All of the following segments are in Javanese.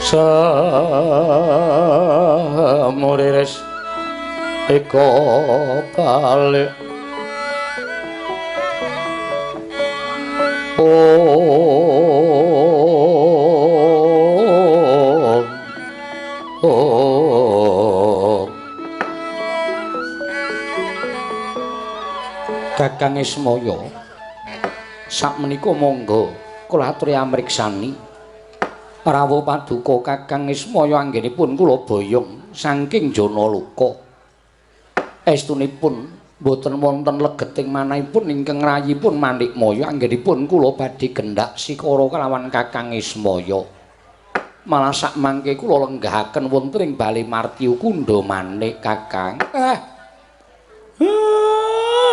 Samuriris eko balik. Oh, oh. Kakang Ismaya, sakmenika monggo kula aturi amriksani rawuh paduka Kakang Ismaya anggenipun kula boyong saking Janaloka. Estunipun mboten wonten legeting manahipun ingkang rayipun Manikmaya anggenipun kula badhe gendak sikara kalawan Kakang Ismaya. Malah sakmangke kula lenggahaken wonten ing Bale Martyu Kundha Manik Kakang.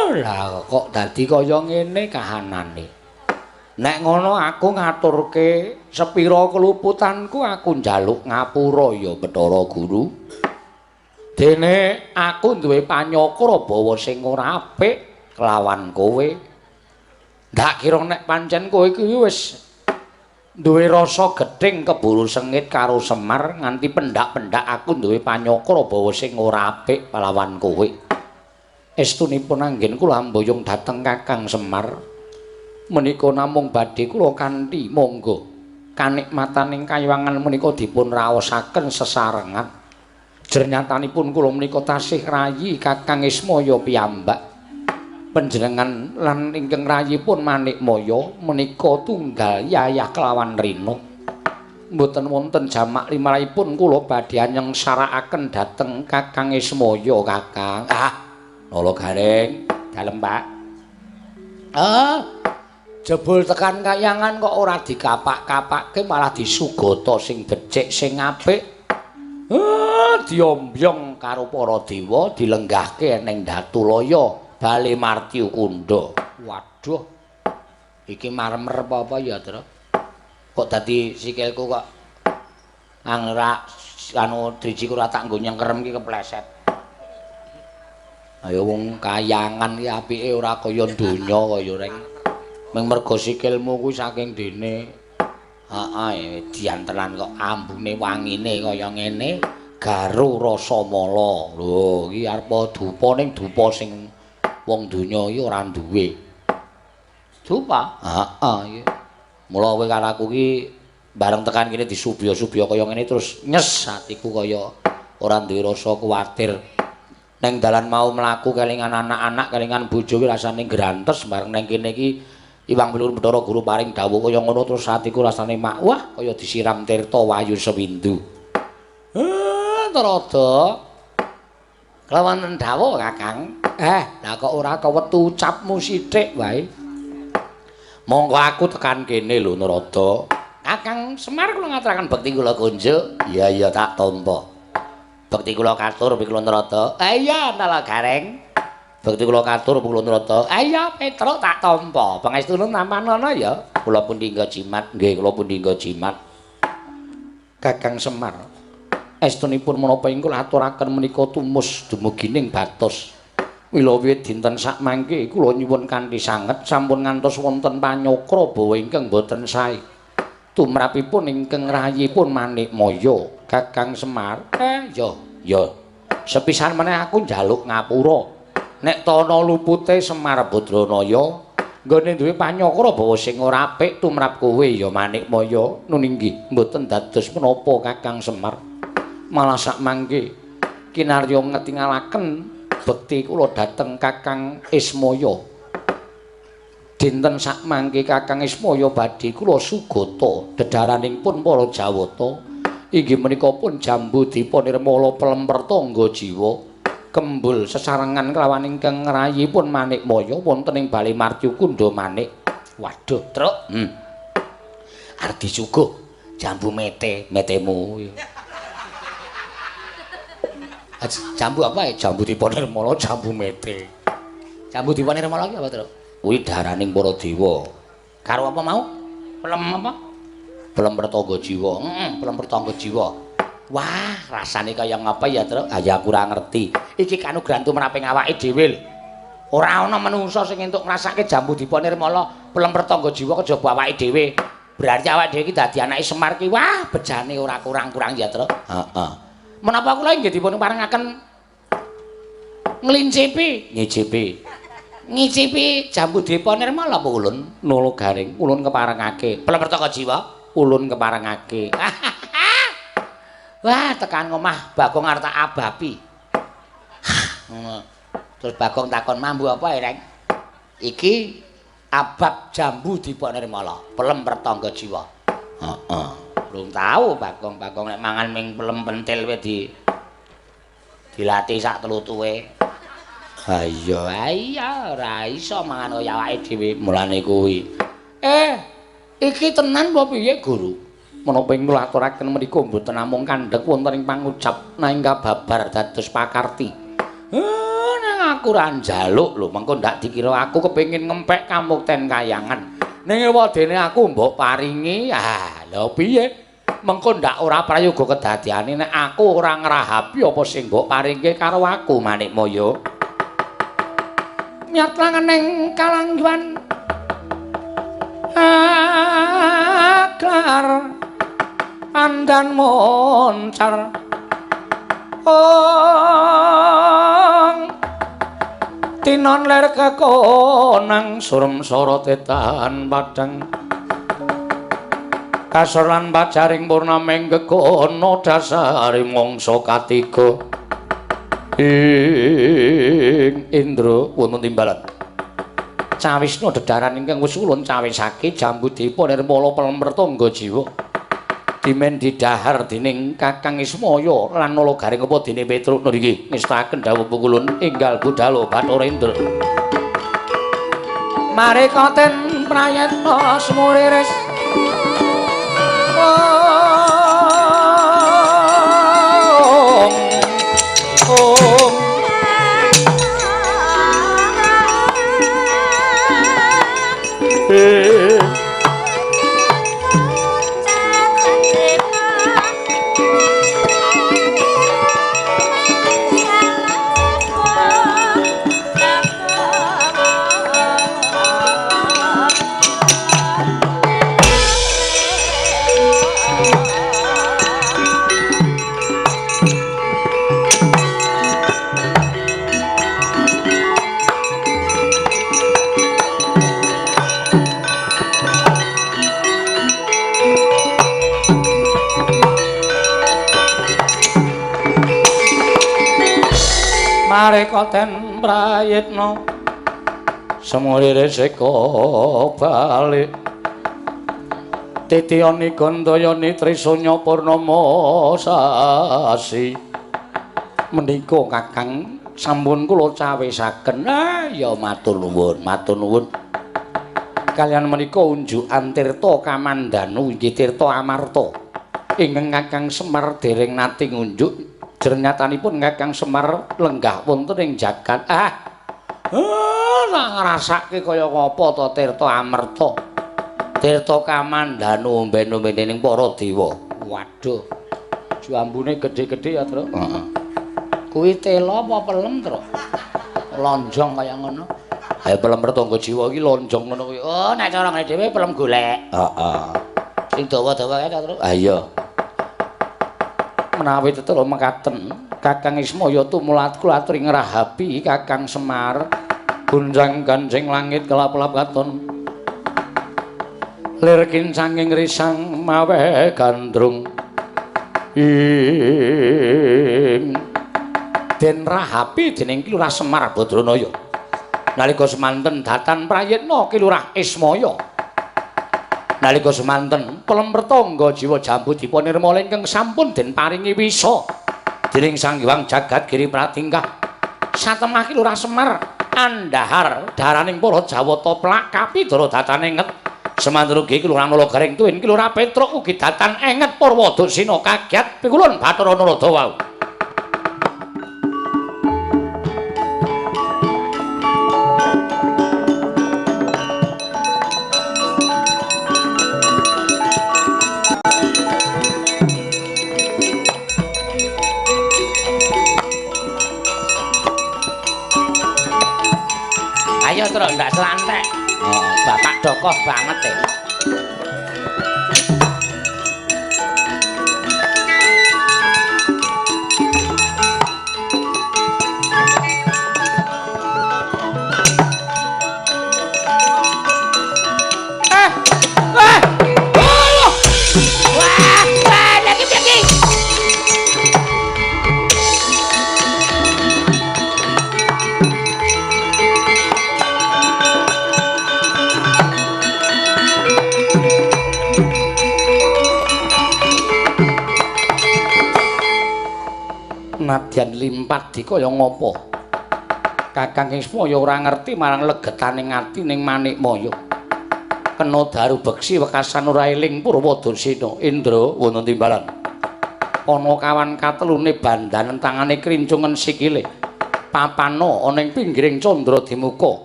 Lah kok dadi kaya ngene kahanane. Nek ngono aku ngaturke sepira keluputanku, aku njaluk ngapura ya Bathara Guru. Dene aku duwe panyakra bawa sing ora apik kelawan kowe. Ndak kira nek pancen kowe iki wis duwe rasa gething keburu sengit karo Semar nganti pendak-pendak aku duwe panyakra bawa sing ora apik kelawan kowe. Estunipun anggen kula amboyong dhateng Kakang Semar menika namung badhe kula kanthi monggo kanikmataning kaywangan menika dipun raosaken sesarengan. Jernyatanipun kula menika tasih rayi Kakang Ismaya piyambak. Panjenengan lan ingkang rayipun Manikmaya menika tunggal yayah kelawan rina. Mboten wonten jamak limrahipun kula badhe nyengsarakaken dhateng Kakang Ismaya Kakang. Ah, Nala Gareng, dalem Pak. Ah, jebul tekan kayangan kok ora dikapak-kapake malah disugata sing becik sing apik. Ah, diombyong karo para dewa dilenggahke ning Datulaya Bale Martyu Kundha. Waduh. Iki marmer apa-apa ya, Tru? Kok dadi sikilku kok angrak anu drijiku ora tak nggo nyengkerem iki kepleset. Ayo wong kayangan iki apike ora kaya donya kaya reng. Ming mergo sikilmu kuwi saking dene. Heeh, diantenan kok ambune wangine kaya ngene, garu rasa mala. Lho, iki arep dupa ning dupa sing wong donya iki ora duwe. Dupa? Heeh iki. Mula kowe karo aku iki bareng tekan kene disubya-subya kaya ngene terus nyes atiku kaya ora duwe rasa kuwatir. Neng dalan mau mlaku kelingan anak-anak, kelingan bojo ki rasane grantes bareng neng kene iki Iwang Pilur Bathara Guru paring dawuh kaya ngono terus atiku rasane mak wah kaya disiram tirta wayu sewindu. Narada. Kelawan dawuh Kakang. Lah kok ora kewetu ucapmu sithik wae. Monggo aku tekan kene lho Narada. Kakang Semar kula ngaturaken bekti kula kunjuk. Iya iya tak tampa. Bekti kula katur kula Narada. Iya Nala Gareng. Bekti kula katur kula Narada. Iya Petruk tak tampa. Pangestune nampanana ya. Kula pundi nggo jimat. Nggih kula pundi nggo jimat. Kakang Semar. Estunipun menapa ing kula aturaken menika tumus dumugining batos. Mila wiwit dinten sakmangke kula nyuwun kanthi sanget sampun ngantos wonten panyakra bawa ingkang boten sae. Tumrapipun ingkang rayipun Manikmaya Kakang Semar. Ya ya. Sepisan meneh aku njaluk ngapura. Nek tana lupute Semar Badranaya nggone duwe panyakra bawa sing ora apik tumrap kowe ya Manikmaya. Nun inggih mboten dados menapa Kakang Semar. Malah sakmangke kinarya ngetingalaken bekti kula dhateng Kakang Ismaya. Dinten sakmangke Kakang Ismaya badhe kula sugata dedharaning pun para Jawata inggih menika pun jambu dipa nirmala pelem pertangga jiwa kembul sesarengan kelawan ingkang ngrayipun Manikmaya wonten ing Bale Martyu Kundha Manik. Waduh, Truk. Arep disuguh jambu mete, metemu. Jambu apa ya? Jambu dipa nirmala, jambu mete. Jambu dipa nirmala ki apa, Truk? Kuwi daraning para dewa. Karo apa mau? Pelem apa? Pelem pertangga jiwa. Heeh, pelem pertangga jiwa. Wah, rasane kaya ngapa ya, Truk? Ah ya aku ora ngerti. Iki kanugrahan tumraping awake dhewe lho. Ora ana manungsa sing entuk ngrasake jambu dipa nirmala, pelem pertangga jiwa kejaba awake dhewe. Berarti awak dhewe iki dadi anake Semar ki wah bejane ora kurang-kurang ya, Tru. Heeh. Menapa kula inggih dipun parengaken nglincipi, nyicipi. Ngicipi jambu Dipa Nirmala apa ulun? Nolo Garing, ulun keparengake. Pelem Pertaka Jiwa, ulun keparengake. Wah, tekan omah Bagong arep tak abapi. Terus Bagong takon, "Mambu apa, Reng?" Iki abab jambu Dipa Nirmala, pelem Pertangga Jiwa. Heeh. Belum tahu Bagong, Bagong nek mangan ming pelem pentil wae di dilatih sak tlutuhe. Ha iya, iya ora iso mangan kaya awake dhewe mulane kuwi. Iki tenan apa piye, Guru? Menapa ing kula aturaken menika mboten namung kandhek wonten ing pangucap nanging kababar dados pakarti. Nang aku ora njaluk lho, mengko ndak dikira aku kepengin ngempek kamukten kayangan. Ning ewadene aku mbok paringi. Ah, lha piye? Mengko ndak ora prayoga kedadiane nek aku ora ngrahapi apa sing mbok paringke karo aku, Manikmaya. Nyat langening kalangguan aklar pandan moncar ong tinon ler kekonang surem sorote tahan padang kasor lan pajaring purnaming gegono dasare mangsa katiga ing Indra wonten timbalan. Cawisna dedaran ingkang wis ulun cawisake jambu Dipa Nirmala pelem Pertangga Jiwa. Dimen didhahar dening Kakang Ismaya lan Nala Garing apa dene Petruk niki ngestakaken dawuh pungkulun enggal budhalo Bathara Indra. Mareka ten prayetna semuriris. Mareka ten prayitna semurire seka balik titiyani gandayani trisanya purnama sasi menika Kakang sampun kula cawisaken. Ya matur nuwun, matur nuwun. Kalian menika unjukan tirta kamandanu inggih tirta amarta ingkang Kakang Semar dereng nate ngunjuk. Jernyatanipun Kakang Semar lenggah wonten ing jagat. Lah ngrasake kaya ngapa to tirta amerta. Tirta kamandanu omben-ombene ning para dewa. Waduh. Jambune gedhe-gedhe ya, Tru. Heeh. Kuwi tela apa pelem, Tru? Lonjong kaya ngono. Ha pelem Pertangga Jiwa iki lonjong ngono kuwi. Oh, nek cara ngene dhewe pelem golek. Heeh. Sing dawa-dawa kae to, Tru? Ha iya. Menawi tetela mekaten Kakang Ismaya tumulat kula aturi ngrahapi Kakang Semar gunjang ganjing langit kelap-kelap katon lir kincanging risang mawe gandrung ing den rahapi dening Ki Lurah Semar Badranaya nalika semanten datan prayitna Ki Lurah Ismaya. Nalika semanten pelem Pertangga Jiwa jambu Dipa Nirmala ingkang sampun den paringi wisa dening Sang Hyang Jagat Giri Pratingkah satemah Ki Lurah Semar andhahar daraning para Jawata plak kapidara datane enget semanten ugi Ki Lurah Nala Garing tuwin Ki Lurah Petruk ugi datan enget Purwadusina kagiat pikulun Bathara Narada wau. Ayo Tru, ndak selantek. Oh, bapak dokoh banget e. Nadyan limpat dikaya ngapa? Kakang Kismaya ora ngerti marang legetaning ati ning Manikmaya. Kena daru beksi wekasan ora eling Purwadasena. Indra wonten timbalan. Ana kawan katelune bandanen tangane krincungen sikile. Papana ana ing pinggiring candra dimuka.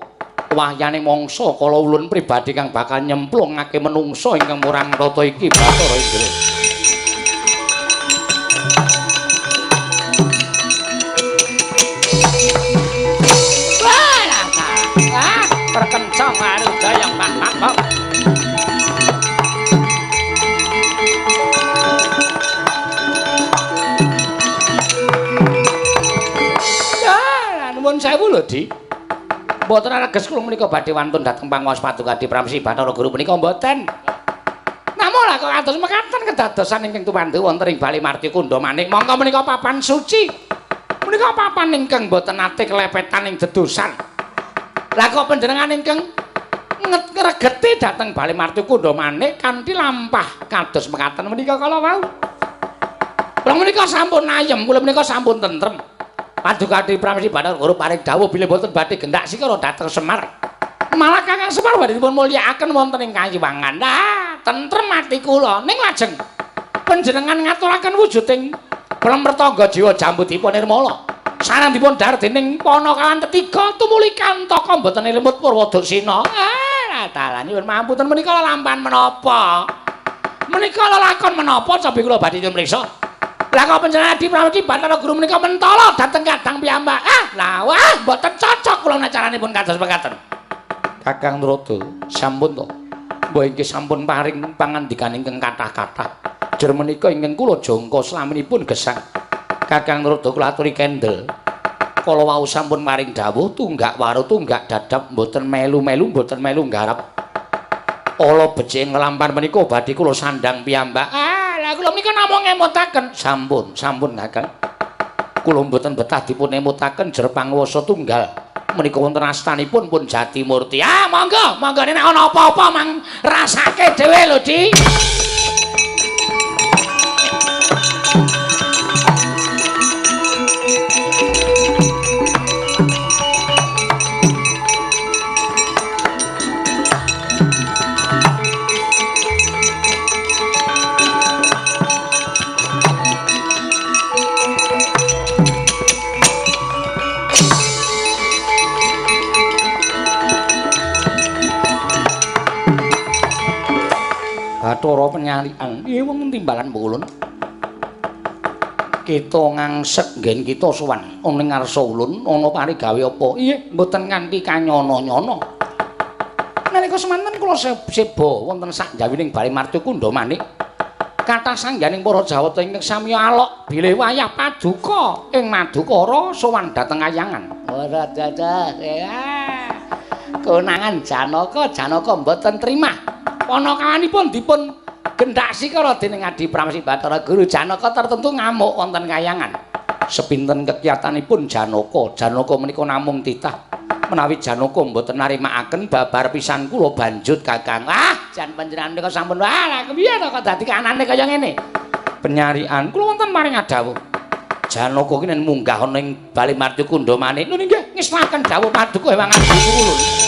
Wahyane mangsa kala ulun pribadi kang bakal nyemplungake menungsa ingkang murang tata iki Bathara Indra. Wah, perkencang arudaya pak pak pak. Ya, nuwun sewu lho, Dik. Mboten areges kula menika badhe wantun dhateng panguwas Paduka Adi Pramsi Bathara Guru menika mboten. Namung lah kok kados mekaten kedadosan ingkang tumandu wonten ing Bali Marti Kundha Manik. Mongko menika papan suci. Menika papan ingkang mboten nate kelepetan ing dedosan. Lah kok panjenengan ingkang ngregeti dhateng Bali Marti Kundha Manik kanthi lampah kados mekaten menika kala wau. Kula menika sampun ayem, kula menika sampun tentrem. Paduka Adi Pramesti Bathara Guru paring dawuh bilih boten badhe gendak sikara dhateng Semar. Malah Kakang Semar badhe dipun mulyakaken wonten ing Kayiwangan. Lah, tentrem ati kula. Ning lajeng panjenengan ngaturaken wujuding Plemertangga Jiwa Jambudipun Nirmala. Sareng dipun dhahar dening Panakawan tetiga tumuli kantaka boten limut Purwadasena. Ah, dalan nyuwun pangapunten menika lelampahan menapa? Menika lelakon menapa cobi kula badhe nyuwun mriksa. Lah kok panjenengan Adi Pramesti Bathara Guru menika mentala dhateng kadang piyambak. Ah, lah wah mboten cocok kula acaranipun kados mekaten. Kakang Narada, sampun to. Mbah inggih sampun paring pangandikan ingkang kathah-kathah. Jer menika ingkang kula jangka slaminipun gesang. Kakang Narada kula aturi kendel. Kala wau sampun paring dawuh tunggak waru tunggak dadap mboten melu-melu mboten melu nggarap. Ala becik nglampahan menika badhe kula sandhang piyambak. Ah, lah kula menika namung ngemutaken. Sampun, sampun Kakang. Kula mboten betah dipun emutaken jer panguwasa tunggal. Menika wonten astanipun pun Jatimurti. Ah, monggo, monggo nek ana apa-apa mang rasake dhewe lho, Di. Bathara penyalian. Iya wong timbalan ulun. Kita ngangsek nggen kita sowan ana ing ngarsa ulun ana parigawe apa? Iya, mboten nganti kanyono-nyono. Nalika semanten kula seba wonten sak jawining Bali Marti Kundha Manik. Kathah sangganing para Jawata ingkang samiya alok bilih wayah paduka ing Madukara sowan dhateng kayangan. Ora dadah. Konangan Janaka, Janaka mboten trimah. Panakawanipun dipun gendak sikara dening Adi Pramesti Bathara Guru. Janaka tertentu ngamuk wonten kayangan. Sepinten kekiyatanipun Janaka, Janaka menika namung titah menawi Janaka mboten narimakaken babar pisan kula banjut Kakang. Ah, jan panjenengan menika sampun wah lah kepiye to kok dadi kanane kaya ngene. Penyarian kula wonten paring dawuh. Janaka ki nen munggah ana ing Bali Marti Kundha Manik. Lho nggih ngeslaken dawuh paduka ewang adi kula.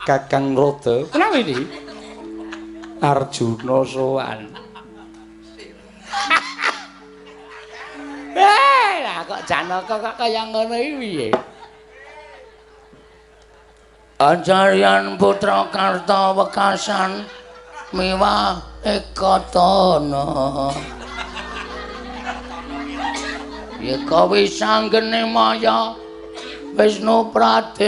Kakang Narada, kenapa ini? Arjuna sowan. Lah kok Janaka kok kaya ngono iki piye? Ajaryan putra Karta wekasan miwah ekatana. Yeka wisanggene maya Wisnu Pradenta.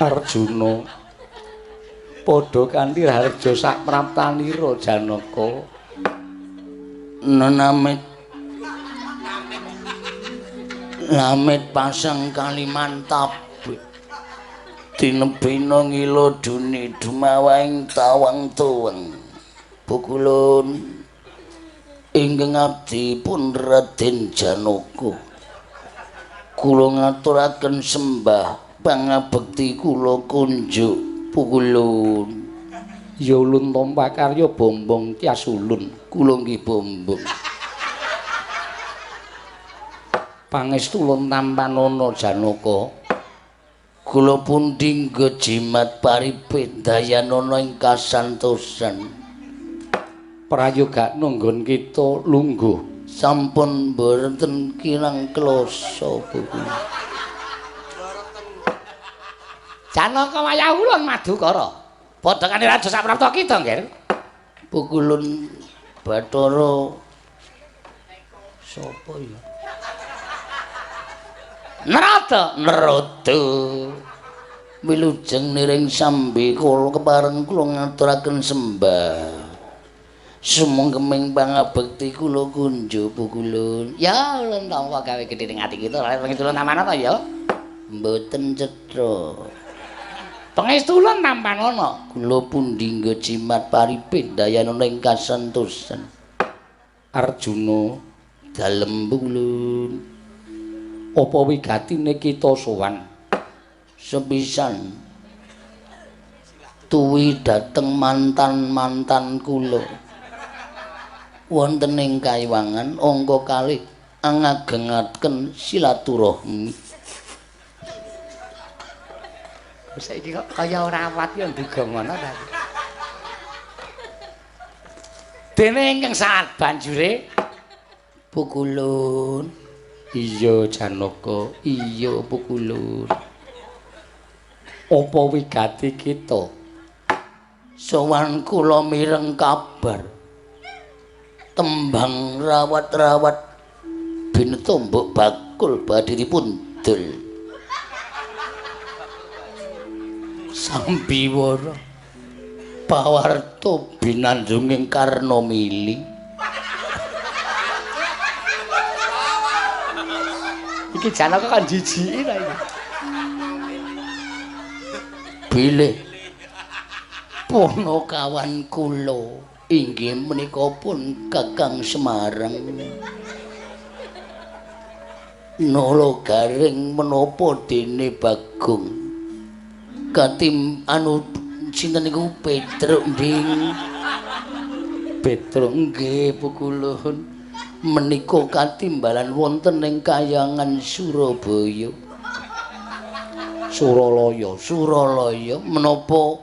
Arjuna padha kanthi raharja sak praptanira Janaka. Nenamit lamit pasang Kalimantab tinebina ngila duni dumawaing tawang tuweng. Pukulun ingkang abdi pun Raden Janaka, kula ngaturaken sembah pangabekti kula kunjuk pukulun. Ya ulun tampa karya bombong tias ulun. Kula nggih bombong. Pangestu ulun tampanana Janaka. Kula pundi nggo jimat paripit dayanana ing kasantosan. Prayogakna nggon kita lungguh. Sampun boten kirang klasa pukulun. Janaka wayah ulun Madukara. Padha kanthi raja saprapta kita, Nggih. Pukulun Bathara sapa ya? Narada. Narada. Wilujeng niring sambi kula kepareng kula ngaturaken sembah. Sumanggeming pangabekti kula kunjuk pukulun. Ya ulun tampa gawe gedhe ning ati kita, pangestu ulun tampanana ya. Mboten cetha. Pangestu ulun tampanana. Kula pundi nggo jimat paripit dayanana ing kasantosan. Arjuna dalem pukulun. Apa wigatine kita sowan? Sepisan tuwi dhateng mantan-mantan kula. Wonten ing kaiwangan angka kalih angagengaken silaturahmi. Saiki kok kaya ora awat ya nduga ngono ta. Dene ingkang saat banjure pukulun. Iya Janaka, iya pukulun. Apa wigati kita? Sowan kula mireng kabar tembang rawat-rawat binetombok bakul badhe dipun dol. Sambiwara pawarta binandunging karna mili. Iki Janaka kan jijiki ta iki. Bilih punakawan kula inggih menika pun Kakang Semarang. Nala garing menapa dene Bagong katim anu sinten niku Petruk nding. Petruk nggih pukulun menika katimbalan wonten ing kayangan Surabaya. Suralaya, Suralaya menapa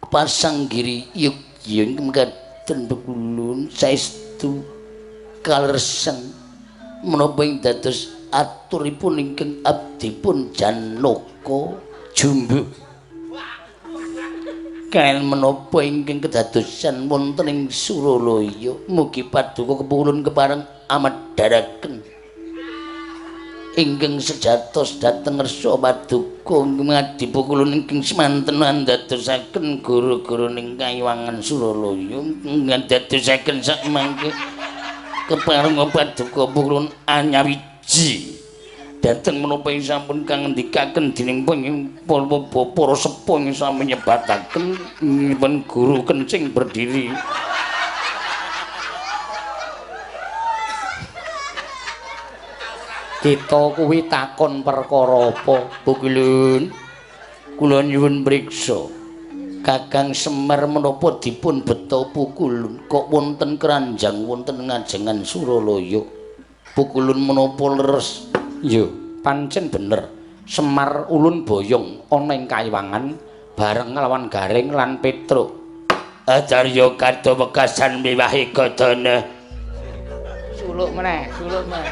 pasanggiri yugya mekaten pukulun saestu kalersen menapa ing dados aturipun ingkang abdipun Janaka jumbuh. Kaen menapa ingkang kedadosan wonten ing Suralaya, mugi paduka kepulun kepareng amedharaken ingkang sejatos dhateng ngersa paduka ngadi pukulun ingkang semanten andadosaken guru-guru ning kayiwangan Suralaya ngandadosaken sakmangke kepareng paduka pukulun anyawiji dhateng menapa ing sampun kang ngendikaken dening para sepuh ing sampun nyebataken nyuwun guru kencing berdiri. Kita kuwi takon perkara apa? Pukulun kula nyuwun mriksa Kakang Semar menapa dipun beta pukulun kok wonten keranjang wonten ngajengan Suralaya. Pukulun menapa leres? Iya, pancen bener. Semar ulun boyong ana ing kayiwangan bareng nglawan Gareng lan Petruk. Acarya karta wekasan miwahi gadana. Suluk meneh, suluk meneh.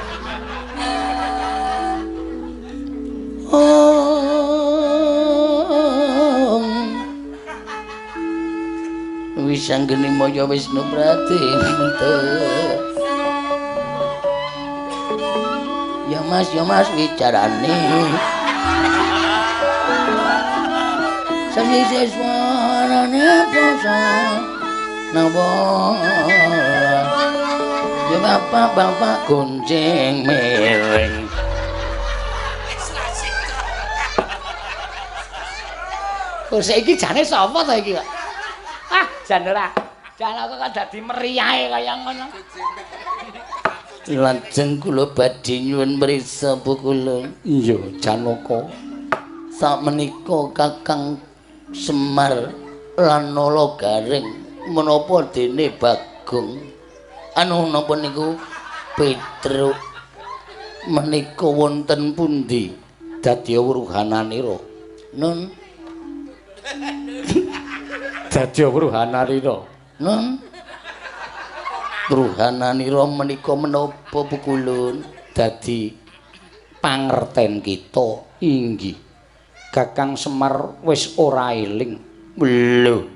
Wis Wisanggeni Maya Wisnu Pradinta. Ya Mas, ya Mas wicarane. Sasise swarane basa nawa. Ya bapak-bapak gonceng miring. Kok saiki jane sapa to iki kok? Ah, jan ora. Jan kok dadi meriahe kaya ngono. Lajeng kula badhe nyuwun mrisa kula. Iya, Janaka. Sakmenika Kakang Semar lan Nala Gareng menapa dene Bagong anu napa niku Petruk menika wonten pundi dadi wuruhananira? Nun dadi wuruhananira. Nun wuruhananira menika menapa pukulun? Dadi pangerten kita inggih Kakang Semar wis ora eling. Lho,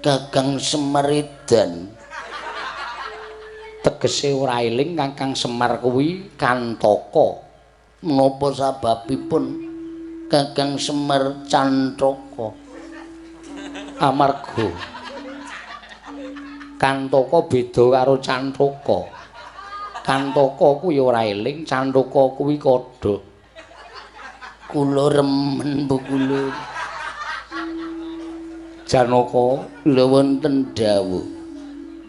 Kakang Semar edan tegese ora eling. Kakang Semar kuwi kantaka. Menapa sababipun Kakang Semar cantaka? Amarga kantaka beda karo cantaka. Kantaka kuwi ora eling, cantaka kuwi kodha. Kula remen kula. Janaka, lha wonten dawuh.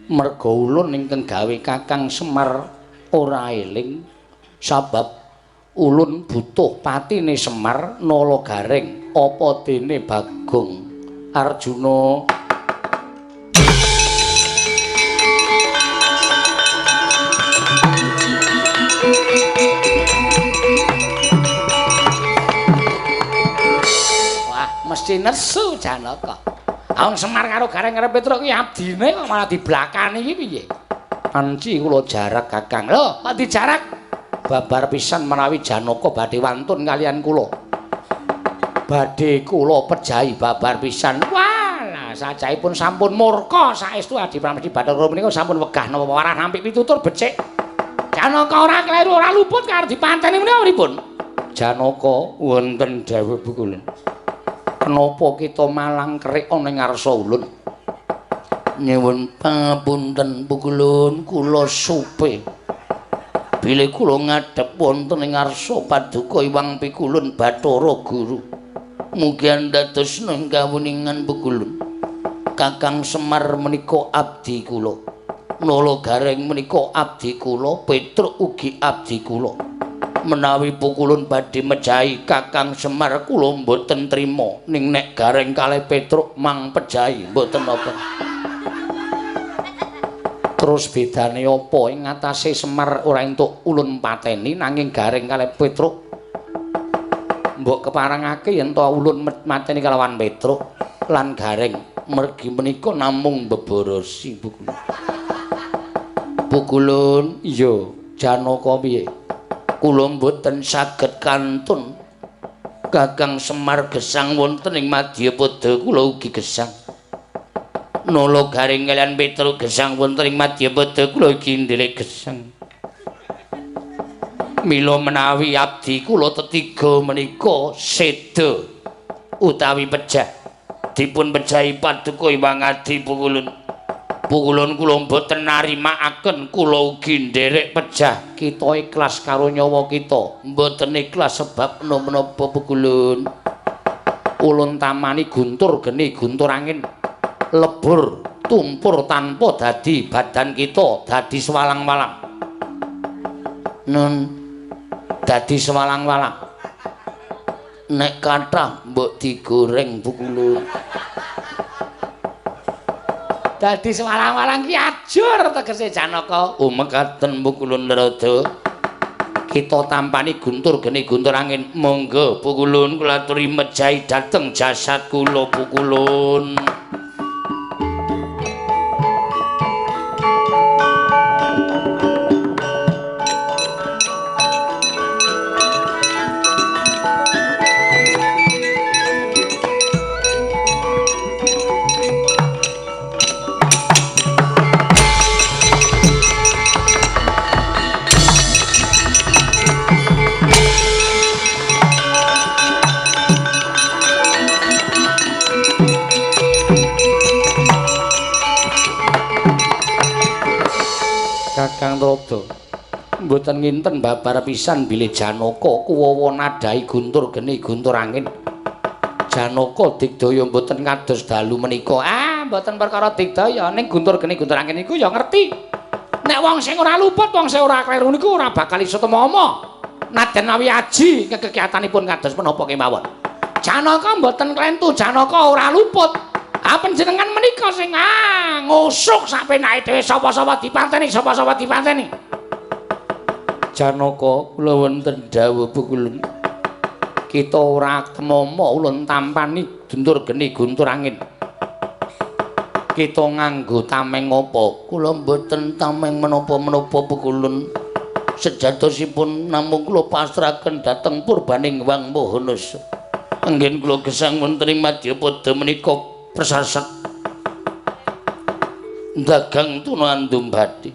Merga ulun ingkang gawe Kakang Semar ora eling sabab ulun butuh patine Semar Nala Gareng apa dene Bagong Arjuna. Wah, mesti nesu Janaka. Wong Semar karo Gareng karo Petruk kuwi abdine kok malah diblakani iki piye? Anci kula jarak Kakang. Lho, kok dijarak? Babar pisan menawi Janaka badhe wantun kalian kula. Badhe kula pejahi babar pisan. Wah, sajaipun sampun murka saestu Adi Pramesti Bathara menika sampun wegah napa warah nampik pitutur becik. Janaka ora kleru ora luput karo dipanteni menika pripun? Janaka wonten dawuh kula. Kenapa kita malang kerik ana ing ngarsa ulun? Nyuwun pangapunten pukulun, kula supe. Bilih kula ngadhep wonten ing ngarsa paduka Iwang Pikulun Bathara Guru. Mugi andadosna ing kawuningan pukulun. Kakang Semar menika abdi kula. Nala Gareng menika abdi kula, Petruk ugi abdi kula. Menawi pukulun badhe mejahi Kakang Semar kula mboten trima, ning nek Gareng kalih Petruk mang pejahi mboten napa. Terus bedane apa ing ngatasé Semar ora entuk ulun pateni nanging Gareng kalih Petruk mbok keparengake yen to ulun mateni kalawan Petruk lan Gareng mergi menika namung beborosi pukulun. Pukulun iya Janaka piye? Kula mboten saged kantun Kakang Semar gesang wonten ing madyapada kula ugi gesang. Nala Gareng kaliyan Petruk gesang wonten ing madyapada kula ugi nderek gesang. Mila menawi abdi kula tetiga menika seda utawi pejah dipun pejahi paduka Hyang Adi Pukulun. Pukulun kula mboten narimakaken kula ugi nderek pejah. Kita ikhlas karo nyawa kita. Mboten ikhlas sebab menapa Pukulun? Ulun tamani guntur geni guntur angin lebur tumpur tanpa dadi badan kita dadi sewalang-walang. Nun dadi sewalang-walang. Nek kathah mbok digoreng Pukulun. Dadi sewalang-walang ki ajur tegese Janaka. Umekaten Pukulun rada. Kita tampani guntur geni guntur angin. Monggo Pukulun kula aturi mejahi dhateng jasad kula Pukulun. Kakang Narada, mboten nginten babar pisan bilih Janaka kuwawa nadhahi guntur geni guntur angin. Janaka digdaya mboten kados dalu menika. Ah, mboten perkara digdaya, ning guntur geni guntur angin niku ya ngerti. Nek wong sing ora luput, wong sing ora kleru niku ora bakal iso temama. Nadyan mawi aji kekekiatanipun kados menapa kemawon. Janaka mboten klentu, Janaka ora luput. Ah, panjenengan menika sing ngusuk sak penake dhewe, sapa-sapa dipanteni, sapa-sapa dipanteni. Janaka, kula wonten dawuh pukulun. Kita ora temama ulun tampani guntur geni guntur angin. Kita nganggo tameng apa? Kula mboten tameng menapa-menapa pukulun. Sejatosipun namung kula pasrahaken dhateng purbaning Wang Maha. Anggen kula gesang wonten ing madyapada menika presaset dagang tuna andum bathi.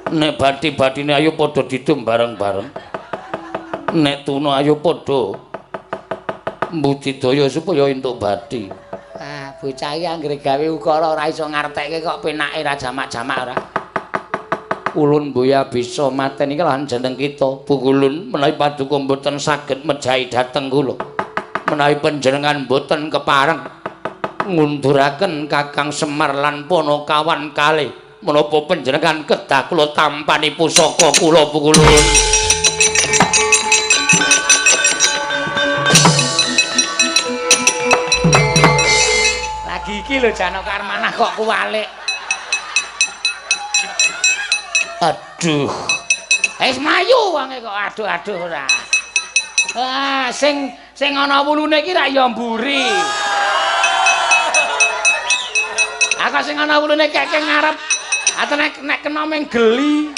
Nek bathi-bathine ayo padha didum bareng-bareng. Nek tuna ayo padha mbudidaya supaya entuk bathi. Ah, bocah iki anggere gawe ukara ora iso ngartekke kok penake ra jamak-jamak ora. Ulun boya bisa mateni lan jeneng kita. Pukulun menawi paduka mboten saged mejahi dhateng kula. Menawi panjenengan mboten kepareng ngunduraken Kakang Semar lan Panakawan kalih, menapa panjenengan kedah kula tampani pusaka kula pukulun. Lagi iki lho Janaka Armanah kok kuwalik. Aduh. Wis mlayu wonge kok aduh-aduh ora. Ah, sing sing ana wulune iki rak ya mburi. Aku sing ana wulune keke ngarep. Ate nek kena meng geli.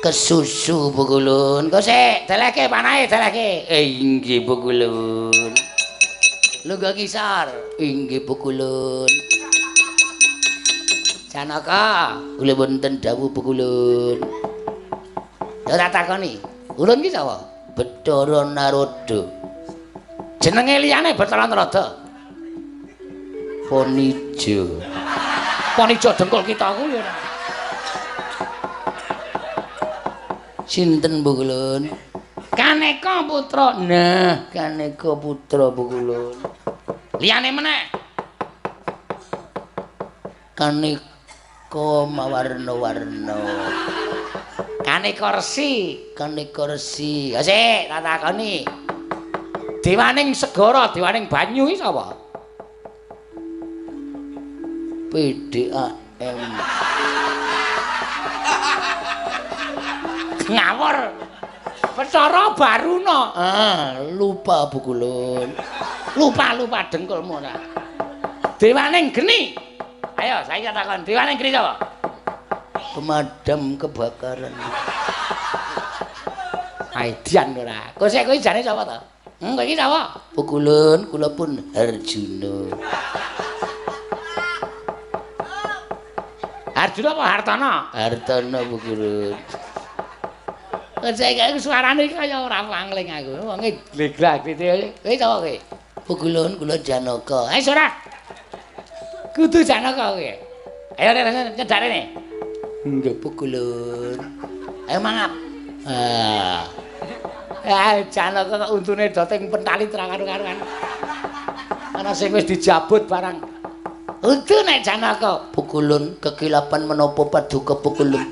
Kesusu pukulun. Kok sik, delehke panahe delehke. Inggih pukulun. Lungguh kisor. Inggih pukulun. Janaka, kula wonten dawuh pukulun. Ora takoni. Ulun ki sapa? Bathara Narada. Jenenge liyane Bathara Narada. Ponijo. Ponijo dengkul kita kuwi ora. Sinten pukulun? Kaneka putra. Nah, Kaneka putra pukulun. Liyane meneh. Kaneka mawarna-warna. Kaneka resi. Kaneka resi. Ya sik, tak takoni. Dewaning segara, dewaning banyu iki sapa? PDAM. Ngawur. Bathara Baruna. Ah, lupa pukulun. Lupa-lupa dengkulmu ora. Dewaning geni. Ayo, saya takon, dewaning geni sapa? Pemadam kebakaran. Aidian ora. Kok sik kowe jane sapa to? Kowe iki sapa? Pukulun, kula pun Harjuna. Arjuna apa Hartono? Hartono pukulun. Kok saiki suarane kaya ora wangling aku. Wonge gleglag-glege. Kowe sapa kowe? Pukulun kula Janaka. Ayo ora. Kudu Janaka kowe. Ayo nyedak rene. Nggih pukulun. Ayo mangap. Ah. Ah, Janaka kok untune do teng pentali terang karu-karuan. Ana sing wis dijabut barang. Untu nek Janaka. Pukulun kekilapan menapa paduka pukulun.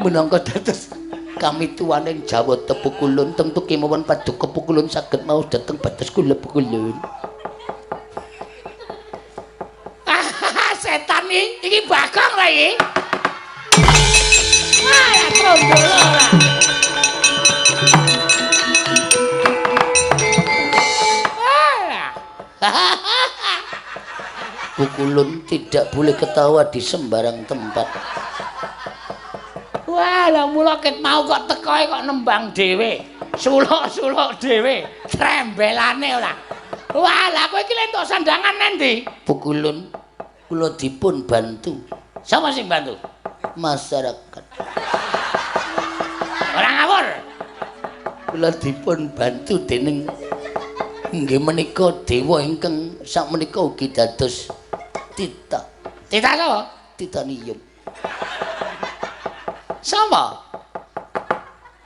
Minangka dados kami tuwaning Jawata pukulun tentu kemawon paduka pukulun saged maos dhateng batas kula pukulun. Setan iki Bagong ra iki. Wah, trondolo ora. Pukulun tidak boleh ketawa di sembarang tempat. Wah, lah mula ket mau kok tekoe kok nembang dhewe. Suluk-suluk dhewe, trembelane ora. Wah, lah kowe iki entuk sandangan nendi? Pukulun kula dipun bantu. Sapa sing bantu? Masyarakat. Ora ngawur. Kula dipun bantu dening nggih menika dewa ingkang sakmenika ugi dados titah Titah sapa? Titanium. Sapa?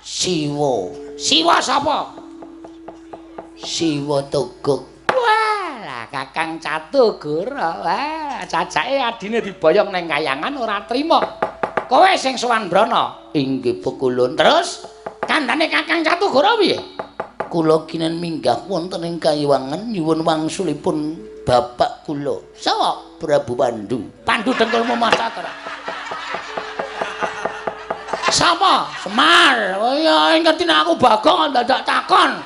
Siwa. Siwa sapa? Siwa Togog. Wah, Kakang Catugara. Wah, cacake adine diboyong nang kayangan ora trima. Kowe sing sowan Brana. Inggih Pukulun. Terus kandhane Kakang Catugara piye? Kula kinen minggah wonten ing Kayiwangan nyuwun wangsulipun bapak kula. Sapa? Prabu Pandu. Pandu dengkulmu masak ora? Sapa? Semar. Oh iya, ngerti nek aku Bagong dadak takon.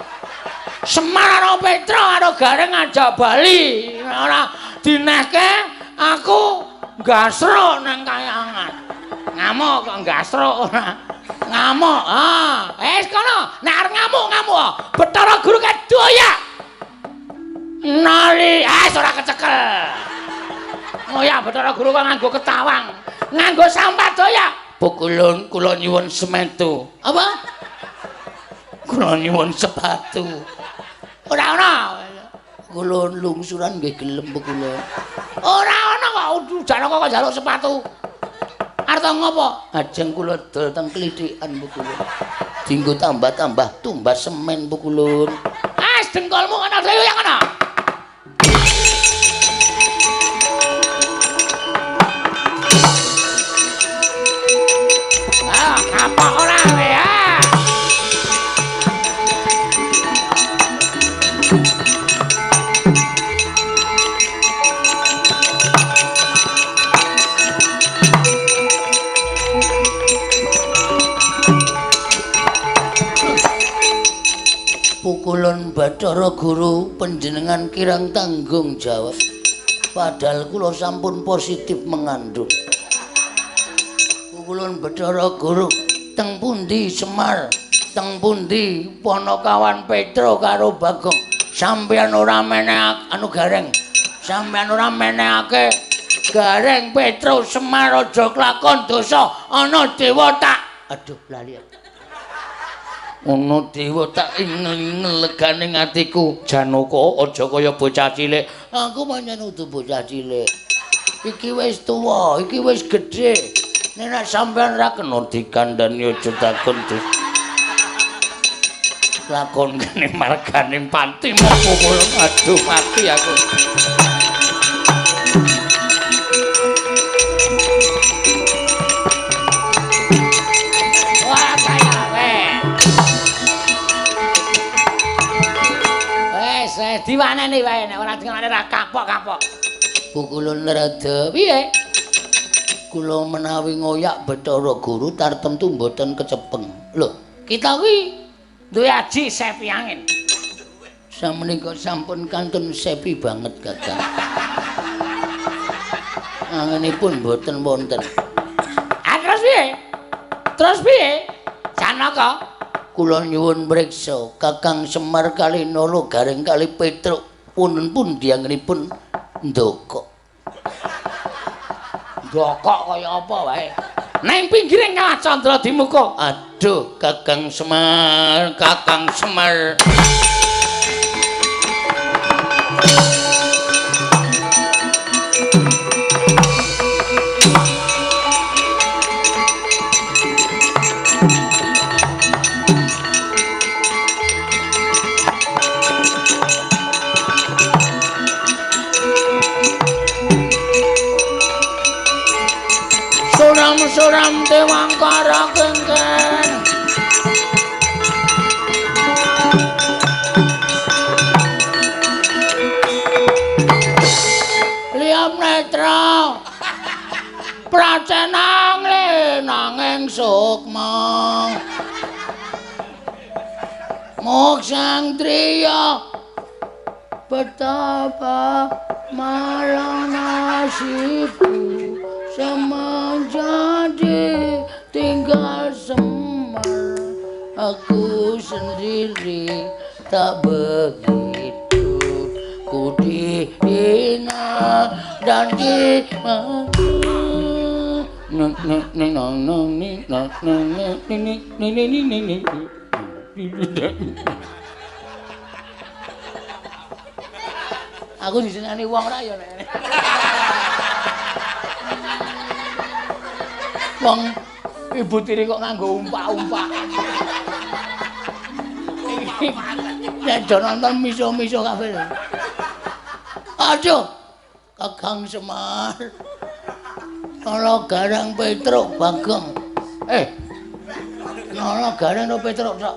Semar karo Petro karo Gareng ajak bali. Ora dinehke aku gasruk nang kayangan. Ngamuk kok gasruk ora. Ngamuk. Ah, wis kono. Nek arep ngamuk ngamuk. Bathara Guru kedoyak. Nali, ah ora kecekel. Ngoyak Bathara Guru kok nganggo ketawang, nganggo sampat doyak. Pukulun kula nyuwun semetu. Apa? Kula nyuwun sepatu. Ora ana. Kula lungsuran nggih gelem kula. Ora ana kok Janaka kok njaluk sepatu. Arep ngopo? Ajeng kula dol teng klithikan kula. Dinggo tambah-tambah tumbas semen pukulun. Ah, dengkulmu ana dhewe yang ana. Ah, kapok ora kowe ya. Pukulun Bathara Guru panjenengan kirang tanggung jawab. Padahal kula sampun positif mengandung. Pukulun Bathara Guru teng pundi Semar, teng pundi Panakawan Petro karo Bagong. Sampeyan ora menehake anu Gareng. Sampeyan ora menehake Gareng Petro Semar aja klakon dosa ana dewa tak. Aduh lali. Ana dewa tak ingel-ingel legane atiku. Janaka aja kaya bocah cilik. Aku pancen udu bocah cilik. Iki wis tuwa, iki wis gedhe. Nek sampean ra kena dikandhani aja takon dus. Lakon kene margane panti mopo kula. Aduh mati aku. Wah kaya kowe. Wes diwaneni wae nek ora diwaneni ra kapok-kapok. Pukulun rada piye? Kula menawi ngoyak Bathara Guru tartemtu mboten kecepeng. Lho, kita kuwi duwe aji sepi angin. Samenika sampun kantun sepi banget, Kakang. Anginipun mboten wonten. Ah terus piye? Terus piye? Janaka, kula nyuwun mriksa Kakang Semar kali Nala Gareng kali Petruk punten pundi anginipun ndokok. Ndokok kaya apa wae. Neng pinggiring Kawah Candra Dimuka. Aduh, Kakang Semar, Kakang Semar. Suram dewangkara kengken. Liam netra pracenang nanging sukma. Moksang triya betapa malang nasibku semenjadi tinggal Semar, aku sendiri tak begitu ku dihina dan dimaki. Aku disenani wong ra ya nek. Wong ibu tiri kok nganggo umpak-umpak. Nek do nonton miso-miso kabeh. Aduh, Kakang Semar. Ana Gareng Petruk Bagong. Ana Gareng Petruk tok.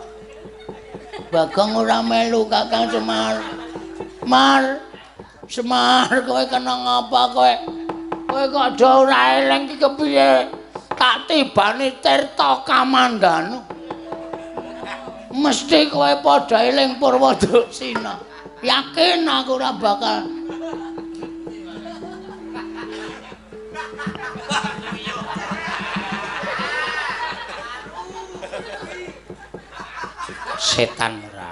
Bagong ora melu Kakang Semar. Mar, Semar kowe kena ngapa kowe? Kowe kok do ora eling iki kepiye? Tak tibani Tirta Kamandanu. Mesti kowe padha eling Purwoduksina. Yakin aku ora bakal. Setan ora.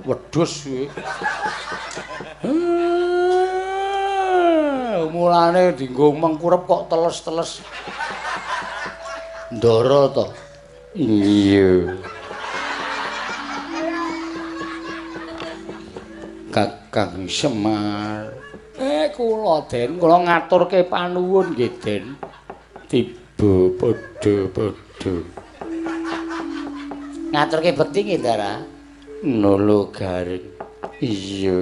Wedhus kuwi. Mulane dienggo mengkurep kok teles-teles. Ndara to. Iya. Kakang Semar. Kula Den, kula ngaturke panuwun nggih Den. Tiba padha-padha. Ngaturke bekti nggih, Ndara. Nolo Garing. Iya.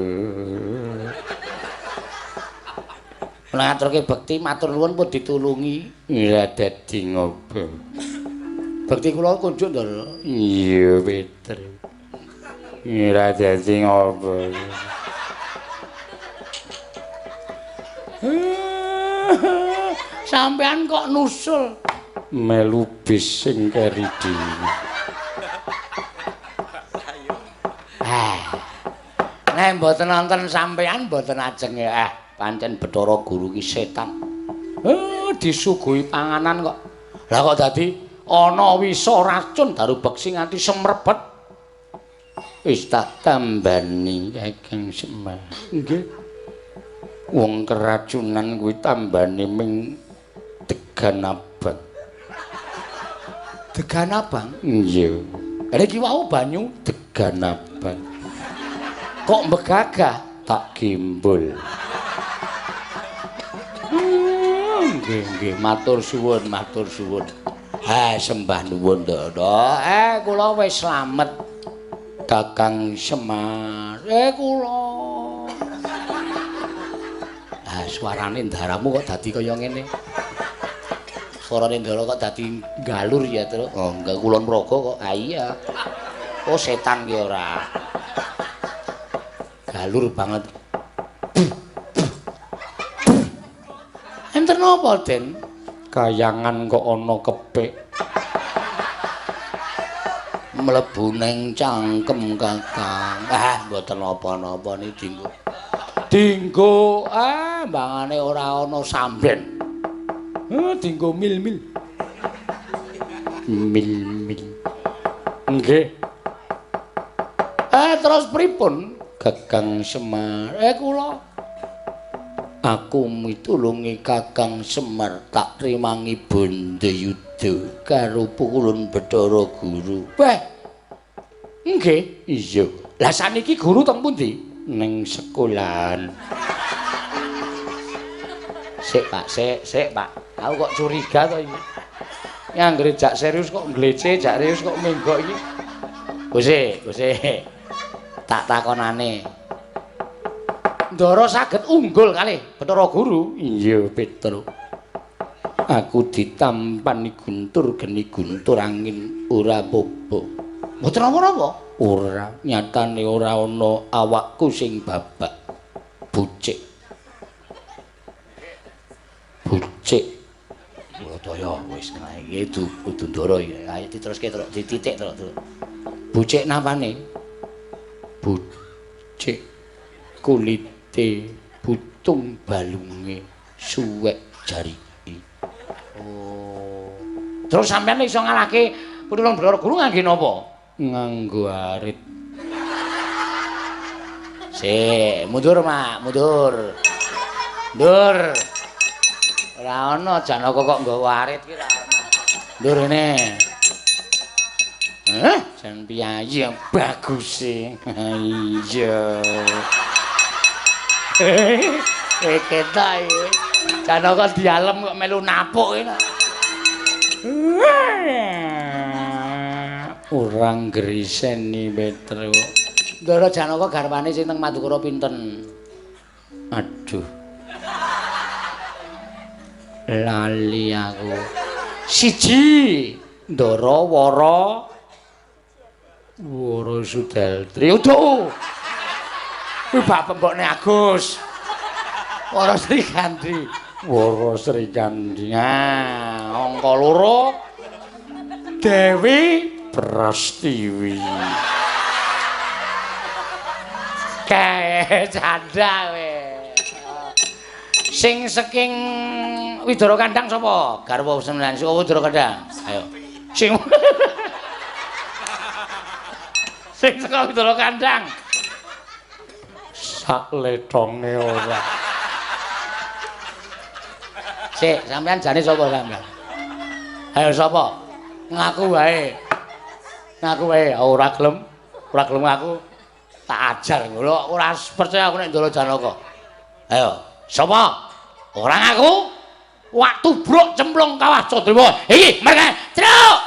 Kula ngaturke bekti matur nuwun pun ditulungi. Ora dadi ngopo. Bekti kula kunjuk, Ndara. Iya, Petri. Ora dadi ngopo. Sampean kok nusul melu bis sing keri dhewe. Nek mboten nonton sampean mboten ajeng ya. Pancen Bathara Guru ki setan. Disuguhi panganan kok. Lah kok dadi ana wisa racun daru beksi nganti semrebet. Wis tak tambani Kakang Semar. Nggih. Wong keracunan kuwi tambane ming degan abang. Degan abang? Iya. Lha iki wau banyu degan abang. Kok mbegagah? Tak gimbul. Nggih, nggih, matur suwun, matur suwun. Ha, sembah nuwun, Ndara. Kula wis slamet. Kakang Semar. Kula. Ah, suarane ndaramu kok dadi kaya ngene. Suarane ndara kok dadi galur ya, Truk. Oh, enggak kulon praga kok. Ah iya. Oh, setan ki ora. Galur banget. Enten napa, Den? Kayangan kok ana kepik. Mlebu ning cangkem, Kakang. Ah, mboten napa-napa niki dinggo. Dinggo, mbangane ora ana samben. Dinggo mil-mil. Mil-mil. Nggih. Terus pripun? Kakang Semar. Kula. Aku mitulungi Kakang Semar tak trimangi Bandayuda karo pukulun Bathara Guru. Weh. Nggih. Iya. Lah saniki guru teng pundi? Ning sekolahan. Sik, Pak, sik, sik, Pak. Aku kok curiga to iki. Anggere jak serius kok nglece, jak serius kok menggok iki. Guse, guse. Tak takonane. Ndara saged unggul kalih Bathara Guru. Iya, Petro. Aku ditampani guntur geni guntur angin ora apa-apa. Mboten napa-napa. Ora, nyatane ora ana awakku sing babak. Bucik. Bucik. Burataya wis iki kudu Ndara iki. Ayo diteruske terus dititik terus. Bucik napane? Bucik kulite butung balunge suwek jarike. Oh. Terus sampean iso ngalahke pitulung Bathara Guru ngangge napa? Nganggo arit. Sik, mundur, Mak, mundur. Mundur. Ora ana Janaka kok nggawa arit ki ora ana. Mundur rene. Jan piyayi yang bagus e. Iya. Ketok iki. Janaka dialem kok melu napuk iki. Ora ngriseni Petro. Ndara Janaka garwane sing teng Madukara pinten? Aduh. Lali aku. Siji Ndara Wara Wara Sudaltri. Uduh. Kuwi bak pembokne Agus. Wara Srikandi. Wara Srikandi. Nah, angka 2 Dewi Prastiwi. Kae janda kowe. Sing saking Widara Kandang sapa? Garwa sembilan saka Widara Kandang. Ayo. Sing sing saka Widara Kandang. Sak letonge ora. Sik, sampean jane sapa sampean? Ayo sapa? Ngaku wae. Ngaku wae, ora gelem. Ora gelem ngaku. Tak ajar ngono, ora percaya aku nek Ndara Janaka. Ayo, sapa? Ora ngaku. Wak tubruk cemplung kawah Candrawa. Iki mereka truk.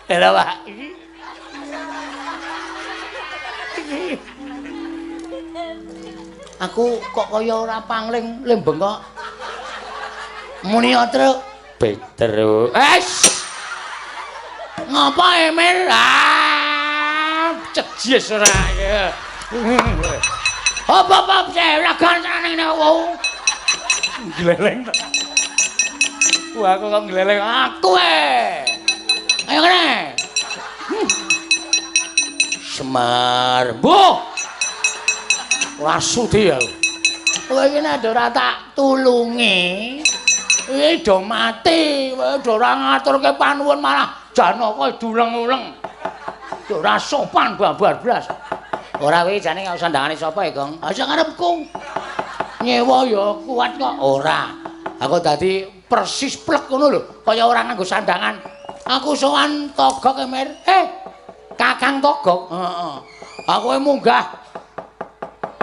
Lha Pak. Aku kok kaya ora pangling lembeng kok. Muni truk. Petro. Es. Ngapa Emil? Ah, cejes ora iki. Hop-hop lagan seneng nek wong. Gleleng ta. Wah, aku kok gleleng aku e. Ayo kene. Semar. Mbuh. Ora sudi aku. Kowe iki nek ora tak tulungi, iki do mati, kowe do ora ngaturke panuwun malah Janaka duleng-uleng. Ora sopan babar blas. Ora kuwi jane gak sandangane sapa ya, Gong? Ah sing arepku. Nyewa ya kuat kok. Ora. Aku dadi persis plek ngono lho, kaya ora nganggo sandangan. Aku sowan Togok Emir. Kakang Togok. Heeh. Aku munggah.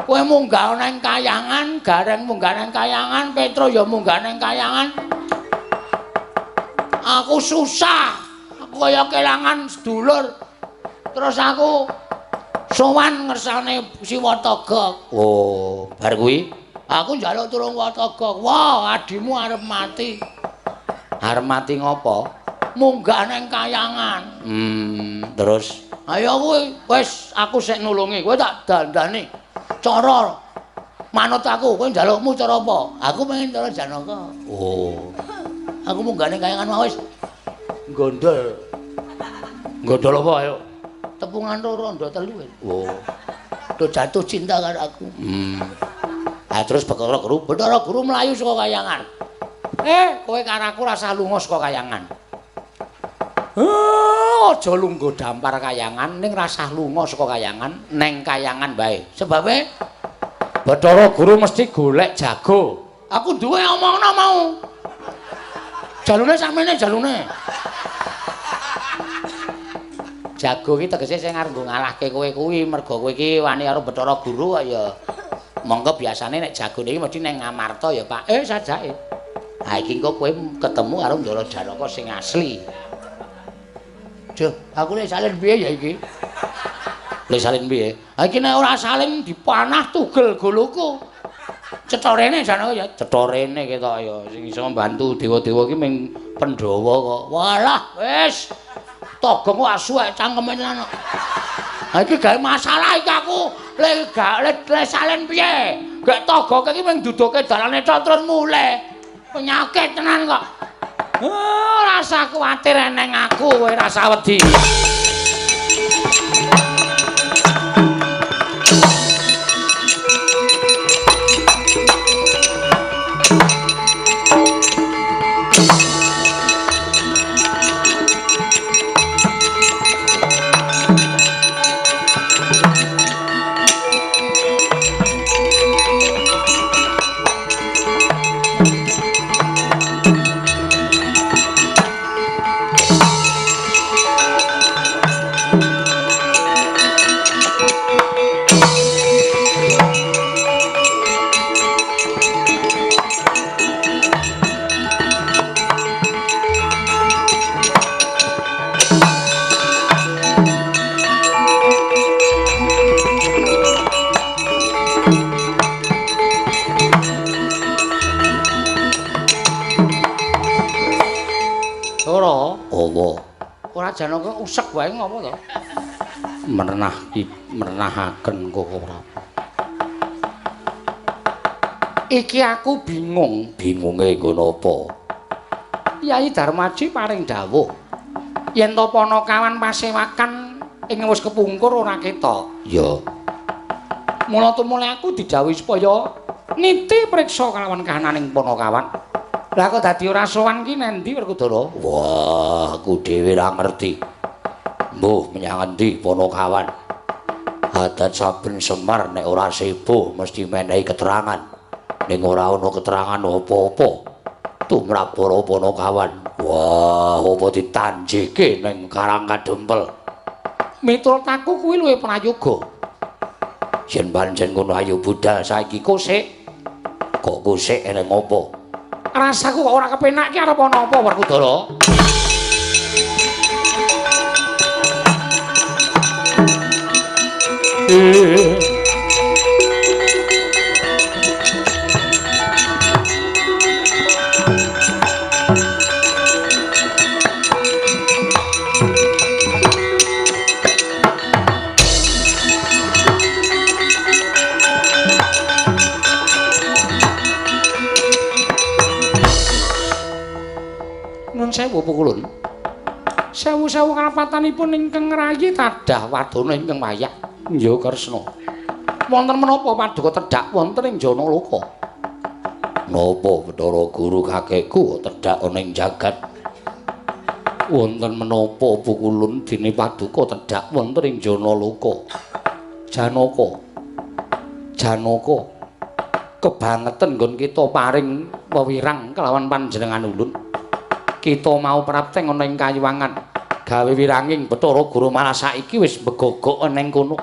Kowe munggah nang kayangan, Gareng munggah nang kayangan, Petro ya munggah nang kayangan. Aku susah. Aku kaya kelangan sedulur. Terus aku sowan ngersane Siwa Togok. Oh, bar kuwi aku njaluk tulung Togok. Wah, adimu arep mati. Arep mati ngopo? Munggah nang kayangan. Terus ayo kuwi wis aku sik nulungi, kowe tak dandani. Cara manut aku, kowe njalukmu cara apa? Aku pengen cara Janaka. Oh. Aku munggah nang kayangan mau wis gondol. Gondol apa ayo? Tepungan loro ndo telu. Oh. Do jatuh cinta karo aku. Ah terus Bathara Guru, Bathara Guru mlayu saka kayangan. Kowe karo aku rasah lunga saka kayangan. Aja lungguh dampar kayangan ning rasah lunga saka kayangan neng kayangan bae. Sebabe Bathara Guru mesti golek jago. Aku duwe omongno mau. Jalune sakmene jalune. Jago iki tegese sing arep ngalahke kowe kuwi mergo kowe iki wani karo Bathara Guru kok ya. Monggo biasane nek jagone iki mesti neng Ngamarta ya, Pak. Sajake. Ha iki engko kowe ketemu karo Ndara Janaka sing asli. Duh, aku lek salin piye ya iki? Lek salin piye? Ha iki nek ora salin dipanah tugel goloku. Cetha rene Janaka ya, cetha rene ketok ya sing iso mbantu dewa-dewa iki ming Pandhawa kok. Walah, wis. Togong kok asuwek cangkeme tenan kok. Ha iki gawe masalah iki aku. Lek gak lek salin piye? Gek togok iki ming duduke dalane tok terus mulih. Penyakit tenan kok. Oh, rasa kuwatir eneng aku kowe rasa wedi. Werkudara. Apa? Ora Janaka usek wae ngopo to? Merenah merenahaken kok ora. Iki aku bingung. Bingunge nggo napa? Kyai Darmaji paring dawuh yen to Panakawan pasewakan ing wis kepungkur ora ketok. Ya. Mula tumule aku didhawuhi supaya niti priksa kalawan kahananing Panakawan. Lah kok dadi ora sowan ki nendi Werkudara? Wah, aku dhewe ora ngerti. Mbuh menyang endi Panakawan. Adat saben Semar nek ora sebo mesti menehi keterangan. Ning ora ana keterangan apa-apa. Tumrap para Panakawan. Wah, apa ditanjike ning Karang Kadempel. Miturut aku kuwi luwih prayoga. Yen pancen ngono ayo budal saiki kosik. Kok kosik eneng apa? Rasaku kok ora kepenak ki arep ana apa Werkudara? Sewu pukulun. Sewu-sewu karapatanipun ingkang ngrayi tadah wadana ingkang wayah. Ya Kresna. Wonten menapa paduka tedhak wonten ing Janaloka? Napa Bathara Guru kakekku tedhak ana ing jagat? Wonten menapa pukulun dene paduka tedhak wonten ing Janaloka? Janaka. Janaka. Kebangetan nggon kita paring wewirang kelawan panjenengan ulun. Kita mau prapteng ana ing kayuwangan gawe wiranging Bathara Guru malah saiki wis begogok ana ing kono.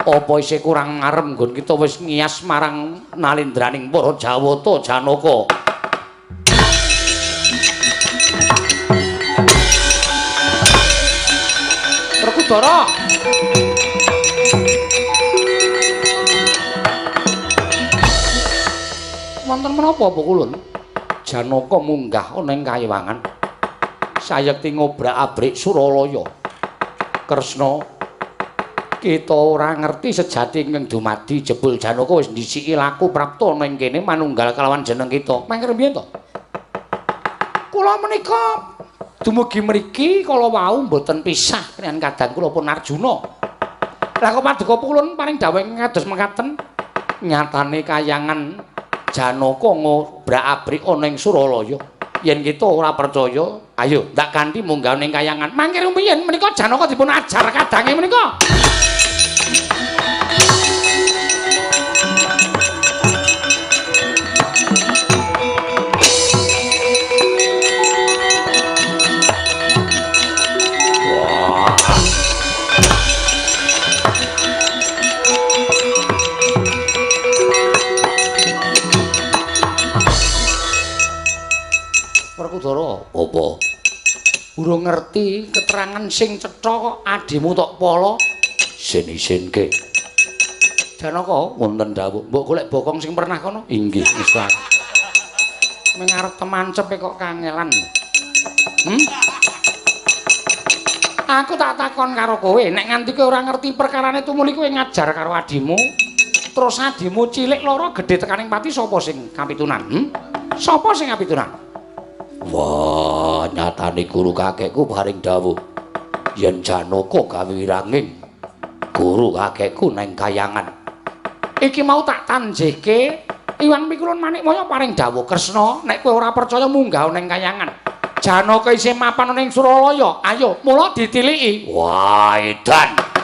Apa isih kurang arem nggon kita wis ngiyas marang nalindraning para Jawata Janaka. Werkudara. Wonten menapa pukulun? Janaka munggah ana ing kayuwangan. Sayekti ngobrak-abrik Suralaya. Kresna, kita ora ngerti sejati ingkang dumadi jebul Janaka wis ndhisiki laku prapta ana ing kene manunggal kelawan jeneng kita. Mangke mbiyen to? Kula menika dumugi mriki kala wau mboten pisah kaliyan kadang kula pun Arjuna. Lah kok paduka pulun paring dawuh kados mekaten nyatane kayangan Janaka ngobrak-abrik ana ing Suralaya. Yen kita ora percaya, ayo ndak kanthi munggah ning kayangan. Mangke rumiyin menika Janaka dipun ajar kadange menika. Werkudara, apa? Urung ngerti keterangan sing cetha kok adimu tok pala. Isin-isinke. Janaka wonten dawuh, mbok golek bokong sing pernah kono. Inggih, Gusti. Ming arep temancepe kok kangelan. Aku tak takon karo kowe, nek nganti kowe ora ngerti perkarane tumuli kowe ngajar karo adimu. Terus adimu cilik loro gedhe tekaning pati sapa sing kapitunan? Sapa sing kapitunan? Wah, nyatane guru kakekku paring dawuh yen Janaka gawe wiranging guru kakekku neng kayangan. Iki mau tak tanjihke Iwan Pikulun Manikmaya paring dawuh Kresna, nek kowe ora percaya munggah neng kayangan. Janaka isih mapan ning Suralaya. Ayo, mula ditiliki. Wah, edan.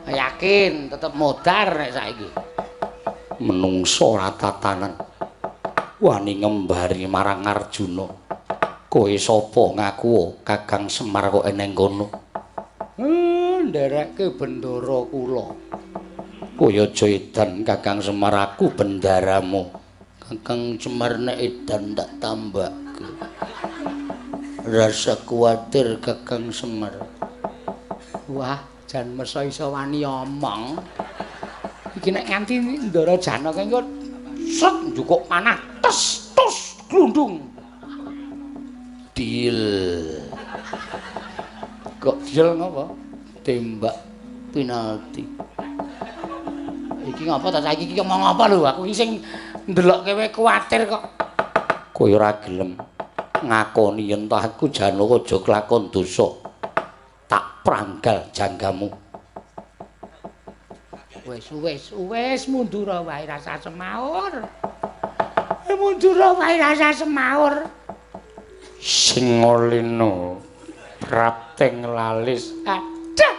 Yakin tetep modar nek saiki. Menungso ora tatanan. Wani ngembari marang Arjuna. Kowe sapa ngaku Kakang Semar kok eneng kono? Nderekke bendara kula. Kowe aja edan Kakang Semar, aku bendaramu. Kakang Semar nek edan tak tambake. Rasa kuwatir Kakang Semar. Wah, jan mesa iso wani omong. Iki nek nganti Ndara Janaka engko sret njukuk panah tes tus glundung. Deal. Kok deal ngopo? Tembak penalti. Iki ngopo ta saiki iki ngomong apa lho? Aku iki sing ndelokke kowe kuwatir kok. Kowe ora gelem ngakoni yen ta aku Janaka aja kelakon dosa. Tak pranggal janggamu. Wis wis wis mundur wae rasa semaur. Mundur wae rasa semaur. Singolino prapteng lalis. Aduh.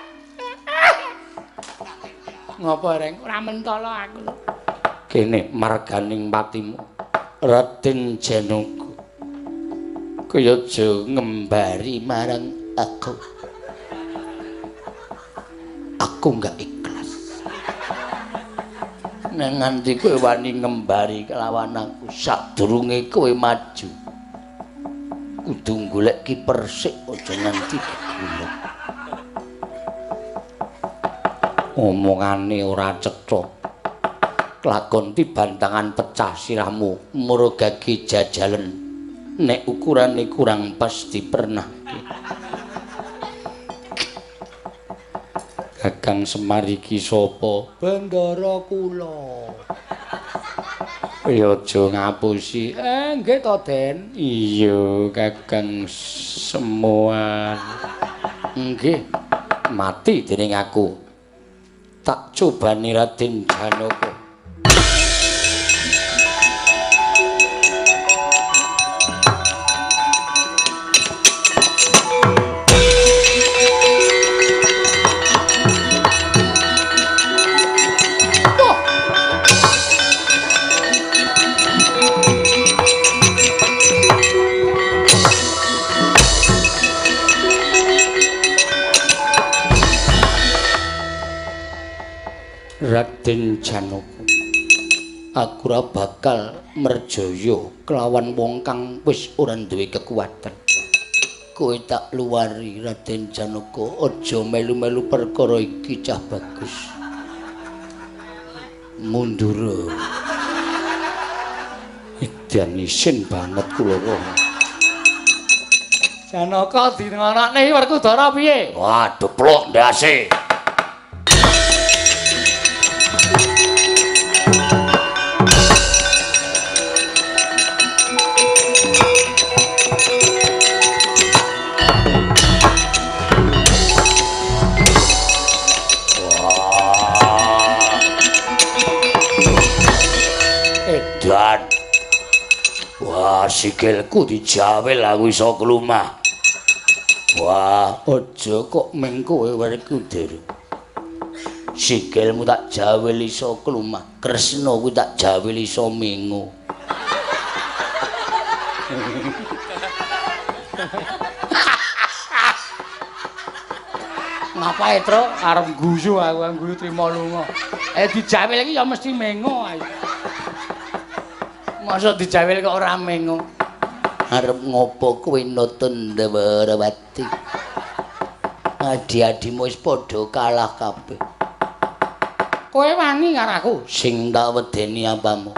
Ngopo reng ora mentolo aku. Kene marganing patimu Raden Janaka. Kowe aja ngembari marang aku. Aku enggak ikhlas. Nek nganti kowe wani ngembari kelawan aku sadurunge kowe maju. Kudu golek kiper sik aja nganti geguluk. Omongane ora cetha. Lakon tibantangan pecah sirahmu murugage jajalen. Nek ukurane kurang pasti pernah. Kakang Semar iki sapa? Bendara kula. Ya aja ngapusi. Nggih to, Den. Iya, Kakang Semar. Nggih, mati dening aku. Tak cobani Raden Janaka. Raden Janaka, aku ora bakal merjaya kelawan wong kang wis ora duwe kekuatan. Kowe tak luwari Raden Janaka, aja melu-melu perkara iki cah bagus. Mundur. Edan isin banget kula kok. Janaka dingonokne Werkudara piye? Wah, deplok ndase. Edan. Wah, sikilku dijawel aku iso klumah. Wah, aja kok meng kowe Werkudara. Sikilmu tak jawel iso klumah, Kresna kuwi tak jawel iso mengo. Ngapae, Tru? Arep guyu aku, guyu trimo lunga. Dijawel iki ya mesti mengo ae. Mosok dijawel kok ora mengo. Arep ngopo kowe nata Ndawrawati? Adi-adimu wis padha kalah kabeh. Kowe wani karo aku? Sing tak wedeni apamu?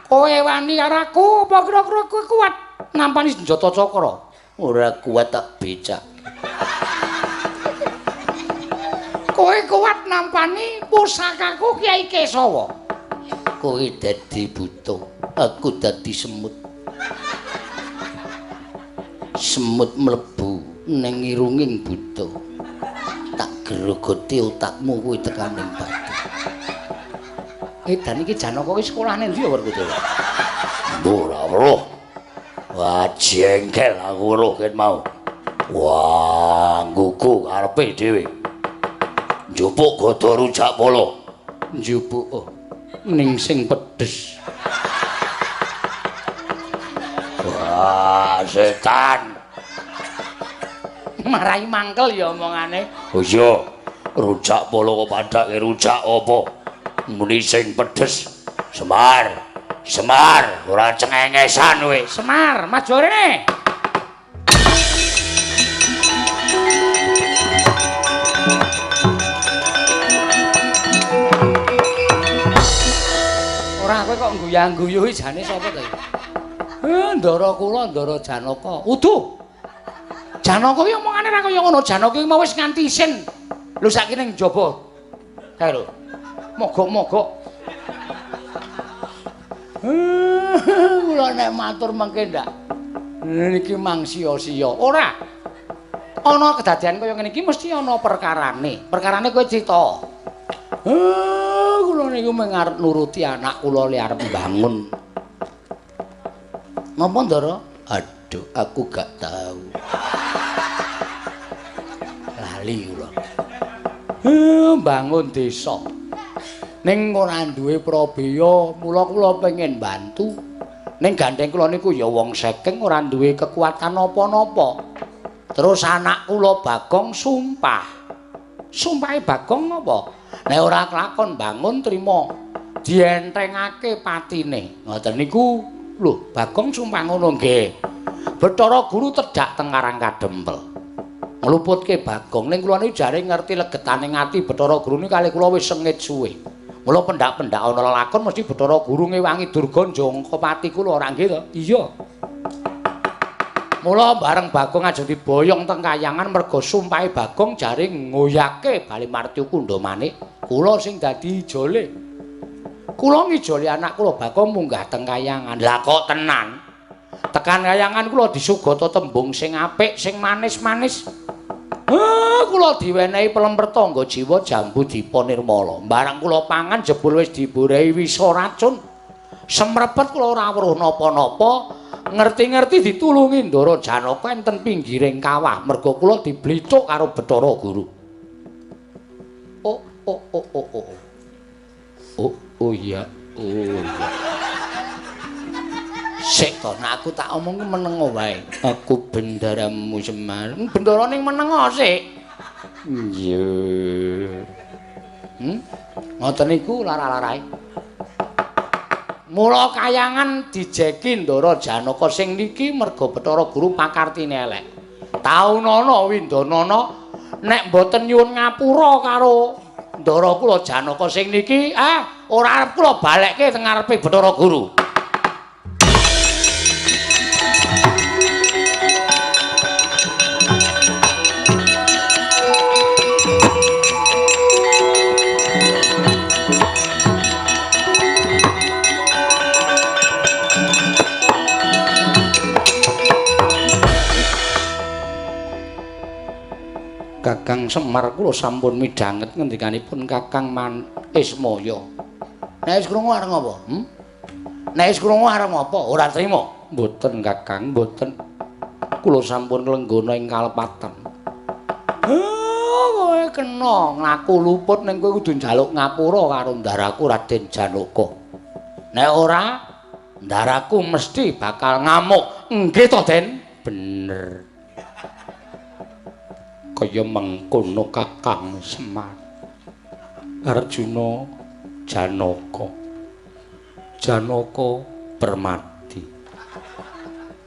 Kowe wani karo aku apa kira-kira kowe kuat nampani senjata cakra? Ora kuat tak becak. Kowe kuat nampani pusakaku Kyai Kesawa. Kowe dadi buta, aku dadi semut. Semut mlebu ning irunging buta. Tak gerogoti otakmu kuwi tekaning batu. Edan iki Janaka iki sekolahne ndi ya Werkudara? Ora weruh. Wah, jengkel aku weruh ket mau. Wah, nggugu karepe dhewe. Njupuk gada rujak pala. Njupuk oh, ning sing pedes. Wah, setan. Marai mangkel ya omongane. Oh iya, rujak pala kok padake rujak apa? Muni sing pedes. Semar. Semar, ora cengengesan kowe. Semar, maju rene. Ora kowe kok ngguyang-guyu iki jane sapa to iki? Ndara kula Ndara Janaka. Uduh. Janaka iki omongane ra kaya ngono. Janaka iki mau wis nganti isin. Lho saiki ning njaba. Kae lho. Mogok-mogok. Kula nek matur mengke ndak. Niki mang sia-sia. Ora. Ana kedadean kaya ngene iki mesti ana perkarane. Perkarane kowe crita. Kula niku mung arep nuruti anak kula li arep mbangun. Napa, Ndara? Aduh, aku gak tahu. Lali kula. Mbangun desa. Ning ora duwe prabeya, mula kula pengen bantu. Ning gandeng kula niku ya wong sekeng ora duwe kekuatan napa-napa. Terus anak kula Bagong sumpah. Sumpahe Bagong napa? Nek ora kelakon bangun trima dientengake patine. Ngoten niku. Lho, Bagong sumpah ngono nggih. Bathara Guru tedhak teng Karang Kadempel. Ngluputke Bagong ning kula niku jare ngerti legetane ati Bathara Guru niku kalih kula wis sengit suwe. Mula pendak-pendak ana lelakon mesti Bathara Guru ngewangi Durga njangka pati kula ora nggih to? Iya. Mula bareng Bagong aja diboyong teng kayangan merga sumpahe Bagong jare ngoyake Bali Martya Kundha Manik. Kula sing dadi ijole. Kula ngijoli anak kula Bagong munggah teng kayangan. Lah kok tenan? Tekan kayangan kula disugata tembung sing apik, sing manis-manis. Kula diwenehi pelemper tangga jiwa jambu dipa nirmala. Bareng kula pangan jebul wis diborehi wisa racun. Semrepet kula ora weruh napa-napa. Ngerti-ngerti ditulungi Ndara Janaka enten pinggiring kawah merga kula diblicuk karo Bathara Guru. Oh oh oh oh oh. Oh oh iya, oh iya. Sik to, nek aku tak omong menengo wae. Aku bendaramu Semar. Bendara ning menengo sik. Iya. Ngoten niku lara-larae. Mula kayangan dijeki Ndara Janaka sing niki merga Bathara Guru pakartine elek. Taunana windanana nek mboten nyuwun ngapura karo Ndara kula Janaka sing niki, ora arep kula balekke teng ngarepe Bathara Guru. Kakang Semar kula sampun midhanget ngendikanipun Kakang Ismaya. Nek wis krungu arep ngapa? Nek wis krungu arep ngapa? Ora trima. Mboten Kakang, mboten. Kula sampun lenggana ing kalepatan. Kowe kena ngaku luput ning kowe kudu njaluk ngapura karo ndaraku Raden Janaka. Nek ora, ndaraku mesti bakal ngamuk. Nggih to, Den? Bener. Kaya mengkono Kakang Semar. Arjuna Janaka. Janaka Permadi.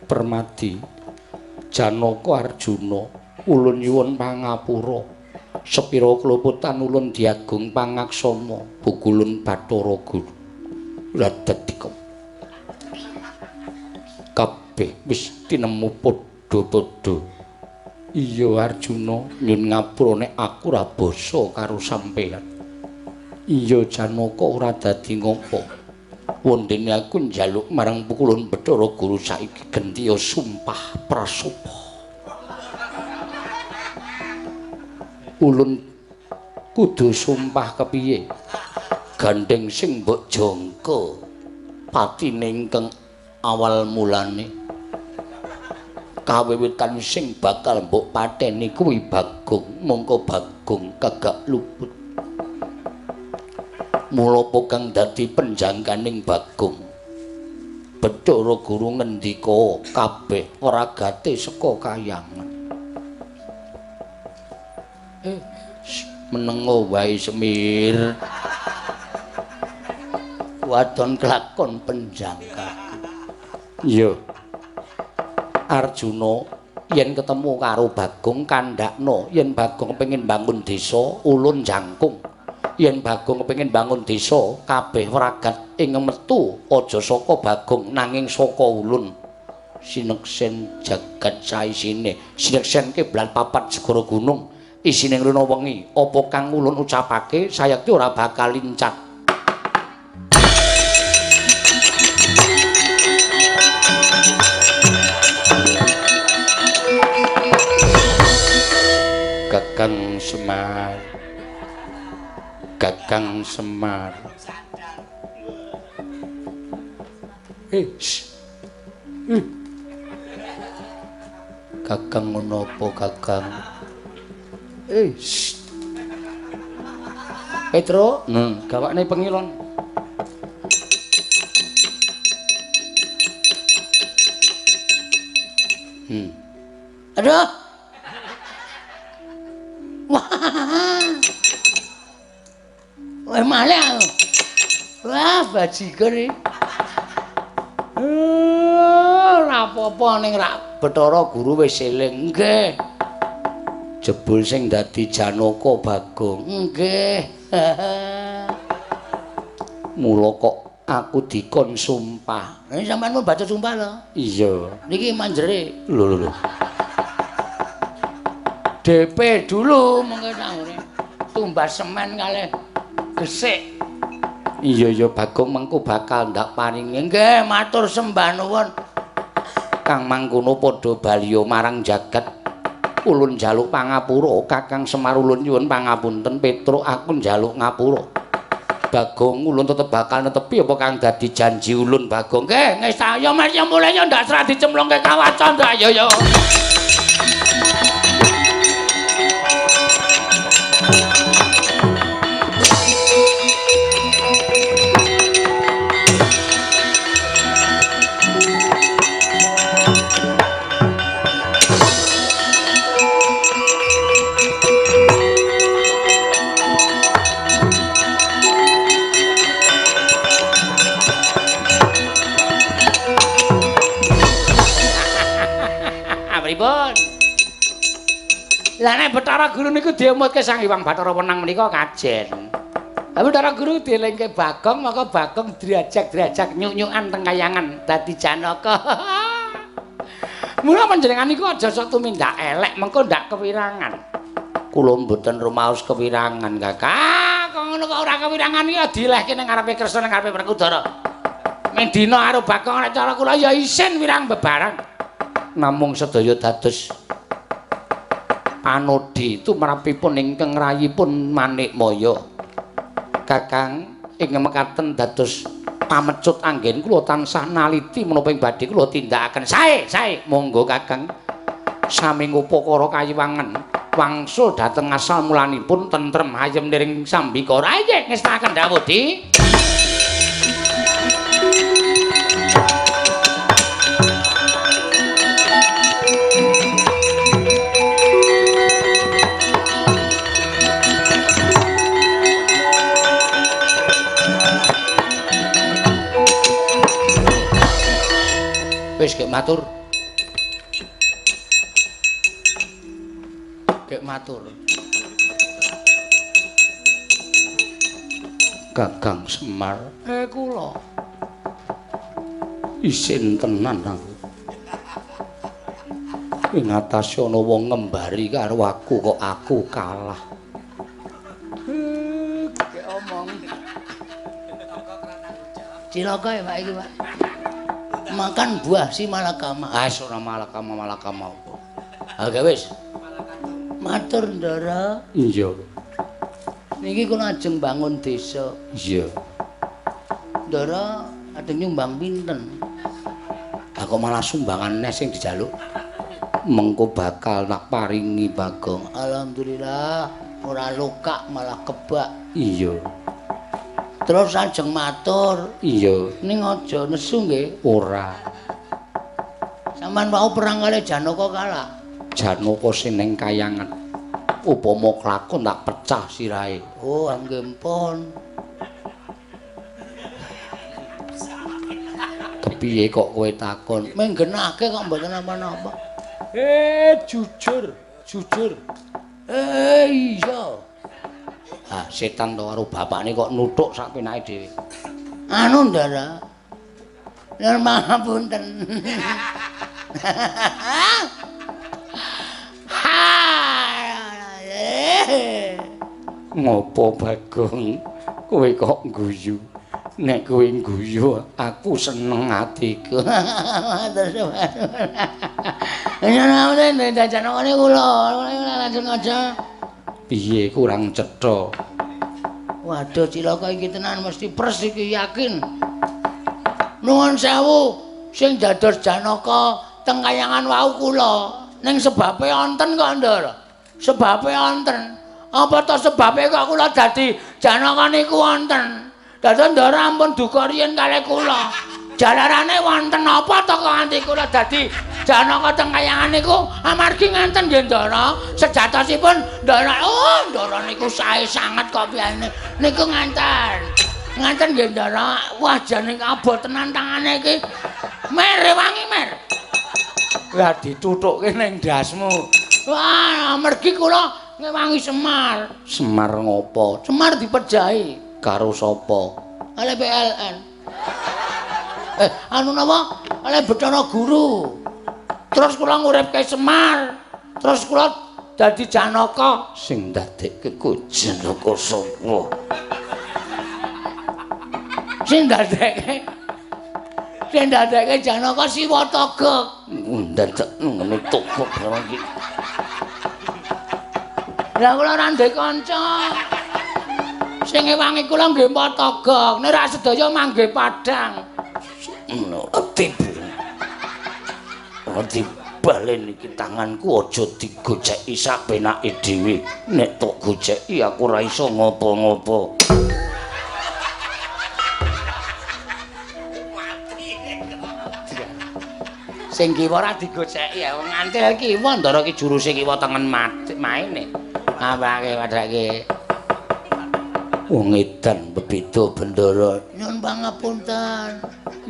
Permadi Janaka Arjuna ulun nyuwun pangapura. Sepira kluputan ulun diagung pangaksama bukulun Bathara Guru. Radadika. Kabeh wis tinemu padha-padha. Iya Arjuna, nyun ngapura nek aku ora basa karo sampeyan. Iya Janaka ora dadi ngopo. Wondene aku njaluk marang pukulun Bathara Guru saiki gentiya sumpah prasapa. Ulun kudu sumpah kepiye? Gandeng sing mbok jangka patine ingkang awal mulane. Kawiwitan sing bakal mbok pateni kuwi Bagong, mongko Bagong kagak luput. Mula kang dadi penjangkaning Bagong. Bathara Guru ngendika kabeh ragate saka kayangan. Menengo wae Semir. Wadon kelakon penjangka. Iya. Arjuna yen ketemu karo Bagong kandhakno yen Bagong kepengin bangun desa ulun jangkung. Yen Bagong kepengin bangun desa kabeh wragat ing metu aja saka Bagong nanging saka ulun. Sineksen jagat saisine, sineksen kiblat papat segara gunung, isine ngrana wengi, apa kang ulun ucapake sayekti ora bakal lincat. Kakang Semar, Kakang Semar. Kakang ngono apa Kakang? Petro, gawakne pengilon. Aduh. Wah. Wah malah. Wah, bajigur iki. Ora apa-apa ning rak Bathara Guru wis eling. Nggih. Jebul sing dadi Janaka Bagong. Nggih. Mula kok aku dikon sumpah. Lah sampean mau baca sumpah lho. Iya. Niki manjere. Lho lho lho. DP dulu mengko sangure. Tumbas semen kalih gesik. Iya iya Bagong mengko bakal ndak paringi. Nggih, matur sembah nuwun. Kang mangkono padha baliya marang jagat. Ulun njaluk pangapura, Kakang Semar ulun nyuwun pangapunten, Petruk aku njaluk ngapura. Bagong ulun tetep bakal netepi apa kang dadi janji ulun Bagong. Nggih, wis ta ya Mas ya mulih ya ndak serah dicemplungke kawaca ndak ya ya. Lah nek Bathara Guru niku diemutke Sang Hyang Bathara Wenang menika kajen. Lah Bathara Guru dielingke Bagong, maka Bagong drajak-drajak nyuk-nyukan teng kayangan dadi Janaka. Mula panjenengan niku aja sok tumindak elek, mengko ndak kewirangan. Kula mboten rumaos kewirangan, Kakak. Kok ngono kok ora kewirangan iki dilehke ning ngarepe Kresna ning ngarepe Werkudara. Ming dina karo Bagong nek cara kula ya isin wirang bebarang. Namung sedaya dados panodhi tumrapipun ingkang rayipun Manikmaya. Kakang ing mekaten dados pamecut anggen kula tansah naliti menapa ing badhe kula tindakaken. Sae, sae, monggo Kakang. Sami ngupakara kayiwangan wangsul dhateng asal mulanipun tentrem hayem niring sambikara. Ayo ngestakaken dawuh Di. Wis gek matur. Gek matur. Kakang Semar, kula. Isin tenan aku. Ing atase ana wong ngembari karo aku kok aku kalah. Gek omong. Cilaka ya Pak iki, Pak. Makan buah si malakama. Ah, ora malakama malakama apa. Oke wis. Matur Ndara. Iya. Niki kula ajeng bangun desa. Iya. Ndara ajeng nyumbang pinten? Ah kok malah sumbangan neh sing dijaluk. Mengko bakal tak paringi Bagong. Alhamdulillah ora luka malah kebak. Iya. Terus ajeng matur. Iya. Ning aja nesu nggih. Ora. Sampeyan wau perang kali Janaka kalah. Janaka sing ning kayangan. Upama klakon tak pecah sirahe. Oh, nggih pun. Kepiye kok kowe takon? Menggenake kok mboten napa-napa. Jujur, jujur. Iya. Ah, setan to karo bapakne kok nuthuk sak penake dhewe. Anu, Ndara. Nyuwun pangapunten. Ngopo Bagong? Kowe kok guyu? Nek kowe guyu, aku seneng atiku. Terus. Nyuwun pangapunten jajanane kula. Langsung aja. Piye kurang cetha? Waduh cilaka iki tenan mesti pers iki yakin. Nuwun sewu sing dados Janaka teng kayangan wau kula. Ning sebabe wonten kok, Ndara. Sebabe wonten. Apa to sebabe kok kula dadi Janaka niku wonten? Dados Ndara ampun duka riyin kalih kula. Jalarane wonten apa to kok nganti kula dadi Janaka teng kayangan niku amargi ngenten nggih Ndara. Sejatosipun Ndara, oh Ndara niku sae sanget kok piyane. Niku ngenten. Ngenten nggih Ndara. Wah jane abot tenan tangane iki. Mer wangi mer. Lah dituthukke ning ndasmu. Wah, amargi kula ngewangi Semar. Semar ngopo? Semar dipejahi karo sapa? Oleh PLN. Anu napa? Oleh Bathara Guru. Terus kula nguripke Semar. Terus kula dadi Janaka. Sing ndadekke ku Janaka sapa? Sing ndadekke Janaka Siwa Togog. Ndadek ngene togog barang iki. Lah kula ora ndek kanca. Sing ngewangi kula nggih Togog, nek ra sedaya manggih padhang. Ora tibu. Ora dibalen iki tanganku aja digoceki sak penake dhewe. Nek tok goceki aku ora iso ngopo-ngopo. Sing kiwa ora digoceki ya wong ngantil kiwa Ndara iki juruse kiwa tengen maine. Apake padake. Wong edan bebeda Bendara. Nyuwun pangapunten.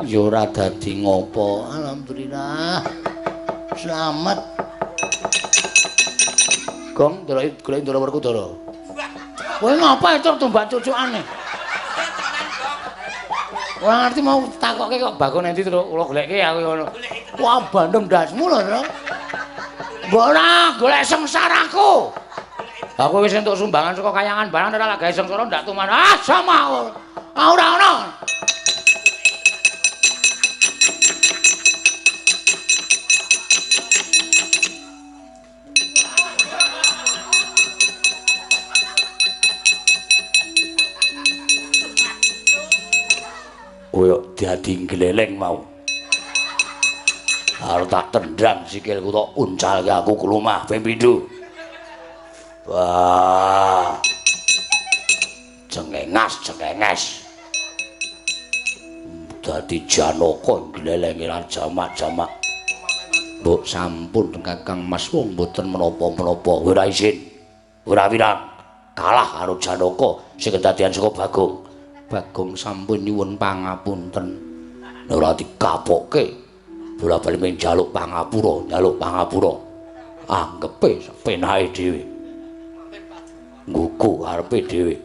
Ya ora dadi ngopo. Alhamdulillah. Slamet. Gong ndara golek Ndara Werkudara. Kowe ngapa itu tumbak cucukane? Ora ngerti mau takokke kok Bagong endi to kula golekke aku ngono. Wah bandem ndasmu lho, Tru. Mbok ora golek sengsaraku. Aku wis entuk sumbangan saka kayangan barang ora gawe sengsara ndak tuman. Ah sama. Ah ora ono. Kowe dadi gleleng mau. Arep tak tendang sikilku tok uncalke aku klumah ping pindho. Wah. Cengengas, cengenges. Dadi Janaka glelenge ra jamak-jamak. Mbok sampun Kakang Mas wong mboten menapa-menapa. Ora isin. Ora wirang. Kalah karo Janaka sing kedadian saka Bagong. Bagong sampun nyuwun pangapunten. Ora dikapokke. Bola-bali mung njaluk pangapura, njaluk pangapura. Anggepe penake dhewe. Nggugu arepe dhewe.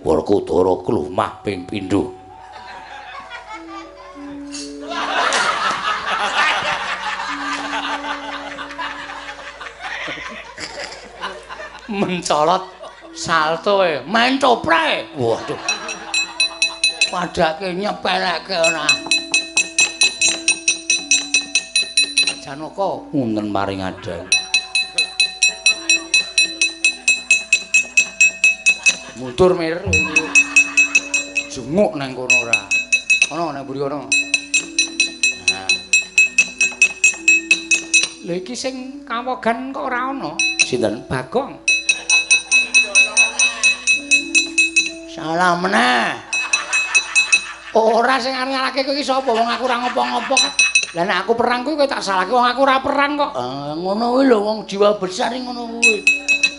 Werkudara klumah ping pindho. Mencolot salto e, main toprek. Waduh. Padake nyepeleke ora. Janaka wonten maring adang. Mundur mir. Jenguk nang kono ora. Ana nang mburi kono. Nah. Lho iki sing kawogan kok ora ana? Sinten? Bagong. Salah meneh. Ora sing arep ngalahke kowe iki sapa? Wong aku ora ngopo-ngopo kan. Lah nek aku perang kuwi kowe tak salahke wong aku ora perang kok. Ah, ngono kuwi lho wong jiwa besar ngono kuwi.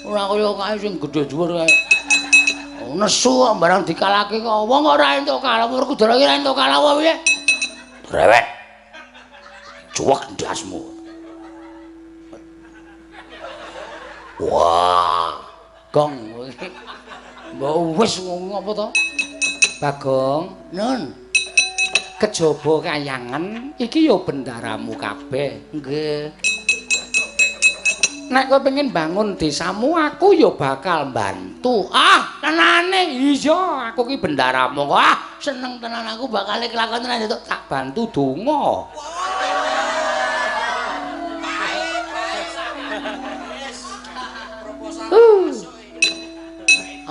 Ora kaya kae sing gedhe dhuwur kae. Nesu kok barang dikalahke kok wong ora entuk kalah, Werkudara iki ora entuk kalah apa piye? Brewek. Cuwek ndasmu. Wah, gong. Mbok wis ngopo to? Bagong, Nun. Kejaba kayangan iki ya bendaramu kabeh. Nggih. Nek kowe pengen bangun desamu, aku ya bakal bantu. Ah, tenane iya, aku ki bendaramu kok. Ah, seneng tenan aku bakal kelakon tenan itu. Tak bantu donga.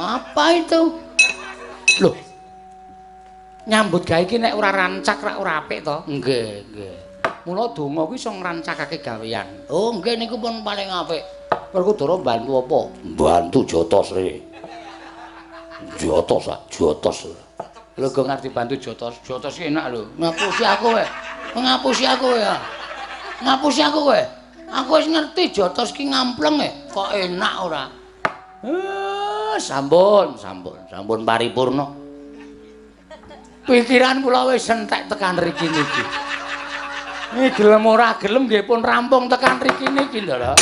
Apa itu? Loh. Nyambut gawe iki nek ora rancak rak ora apik to? Nggih, nggih. Mula donga kuwi iso ngrancakake gawean. Oh, nggih niku pun paling apik. Werkudara mbantu apa? Mbantu jotos re. Jotos ah, jotos. Lho kok ngerti bantu jotos? Jotos ki enak lho. Ngapusi aku kowe. Ngapusi aku ya. Ngapusi aku kowe. Aku wis ngerti jotos ki ngampleng e. Kok enak ora? Sampun, sampun, sampun paripurna. Pikiran kula wis entek tekan riki niki. Iki gelem ora gelem nggih pun rampung tekan riki niki, Ndara.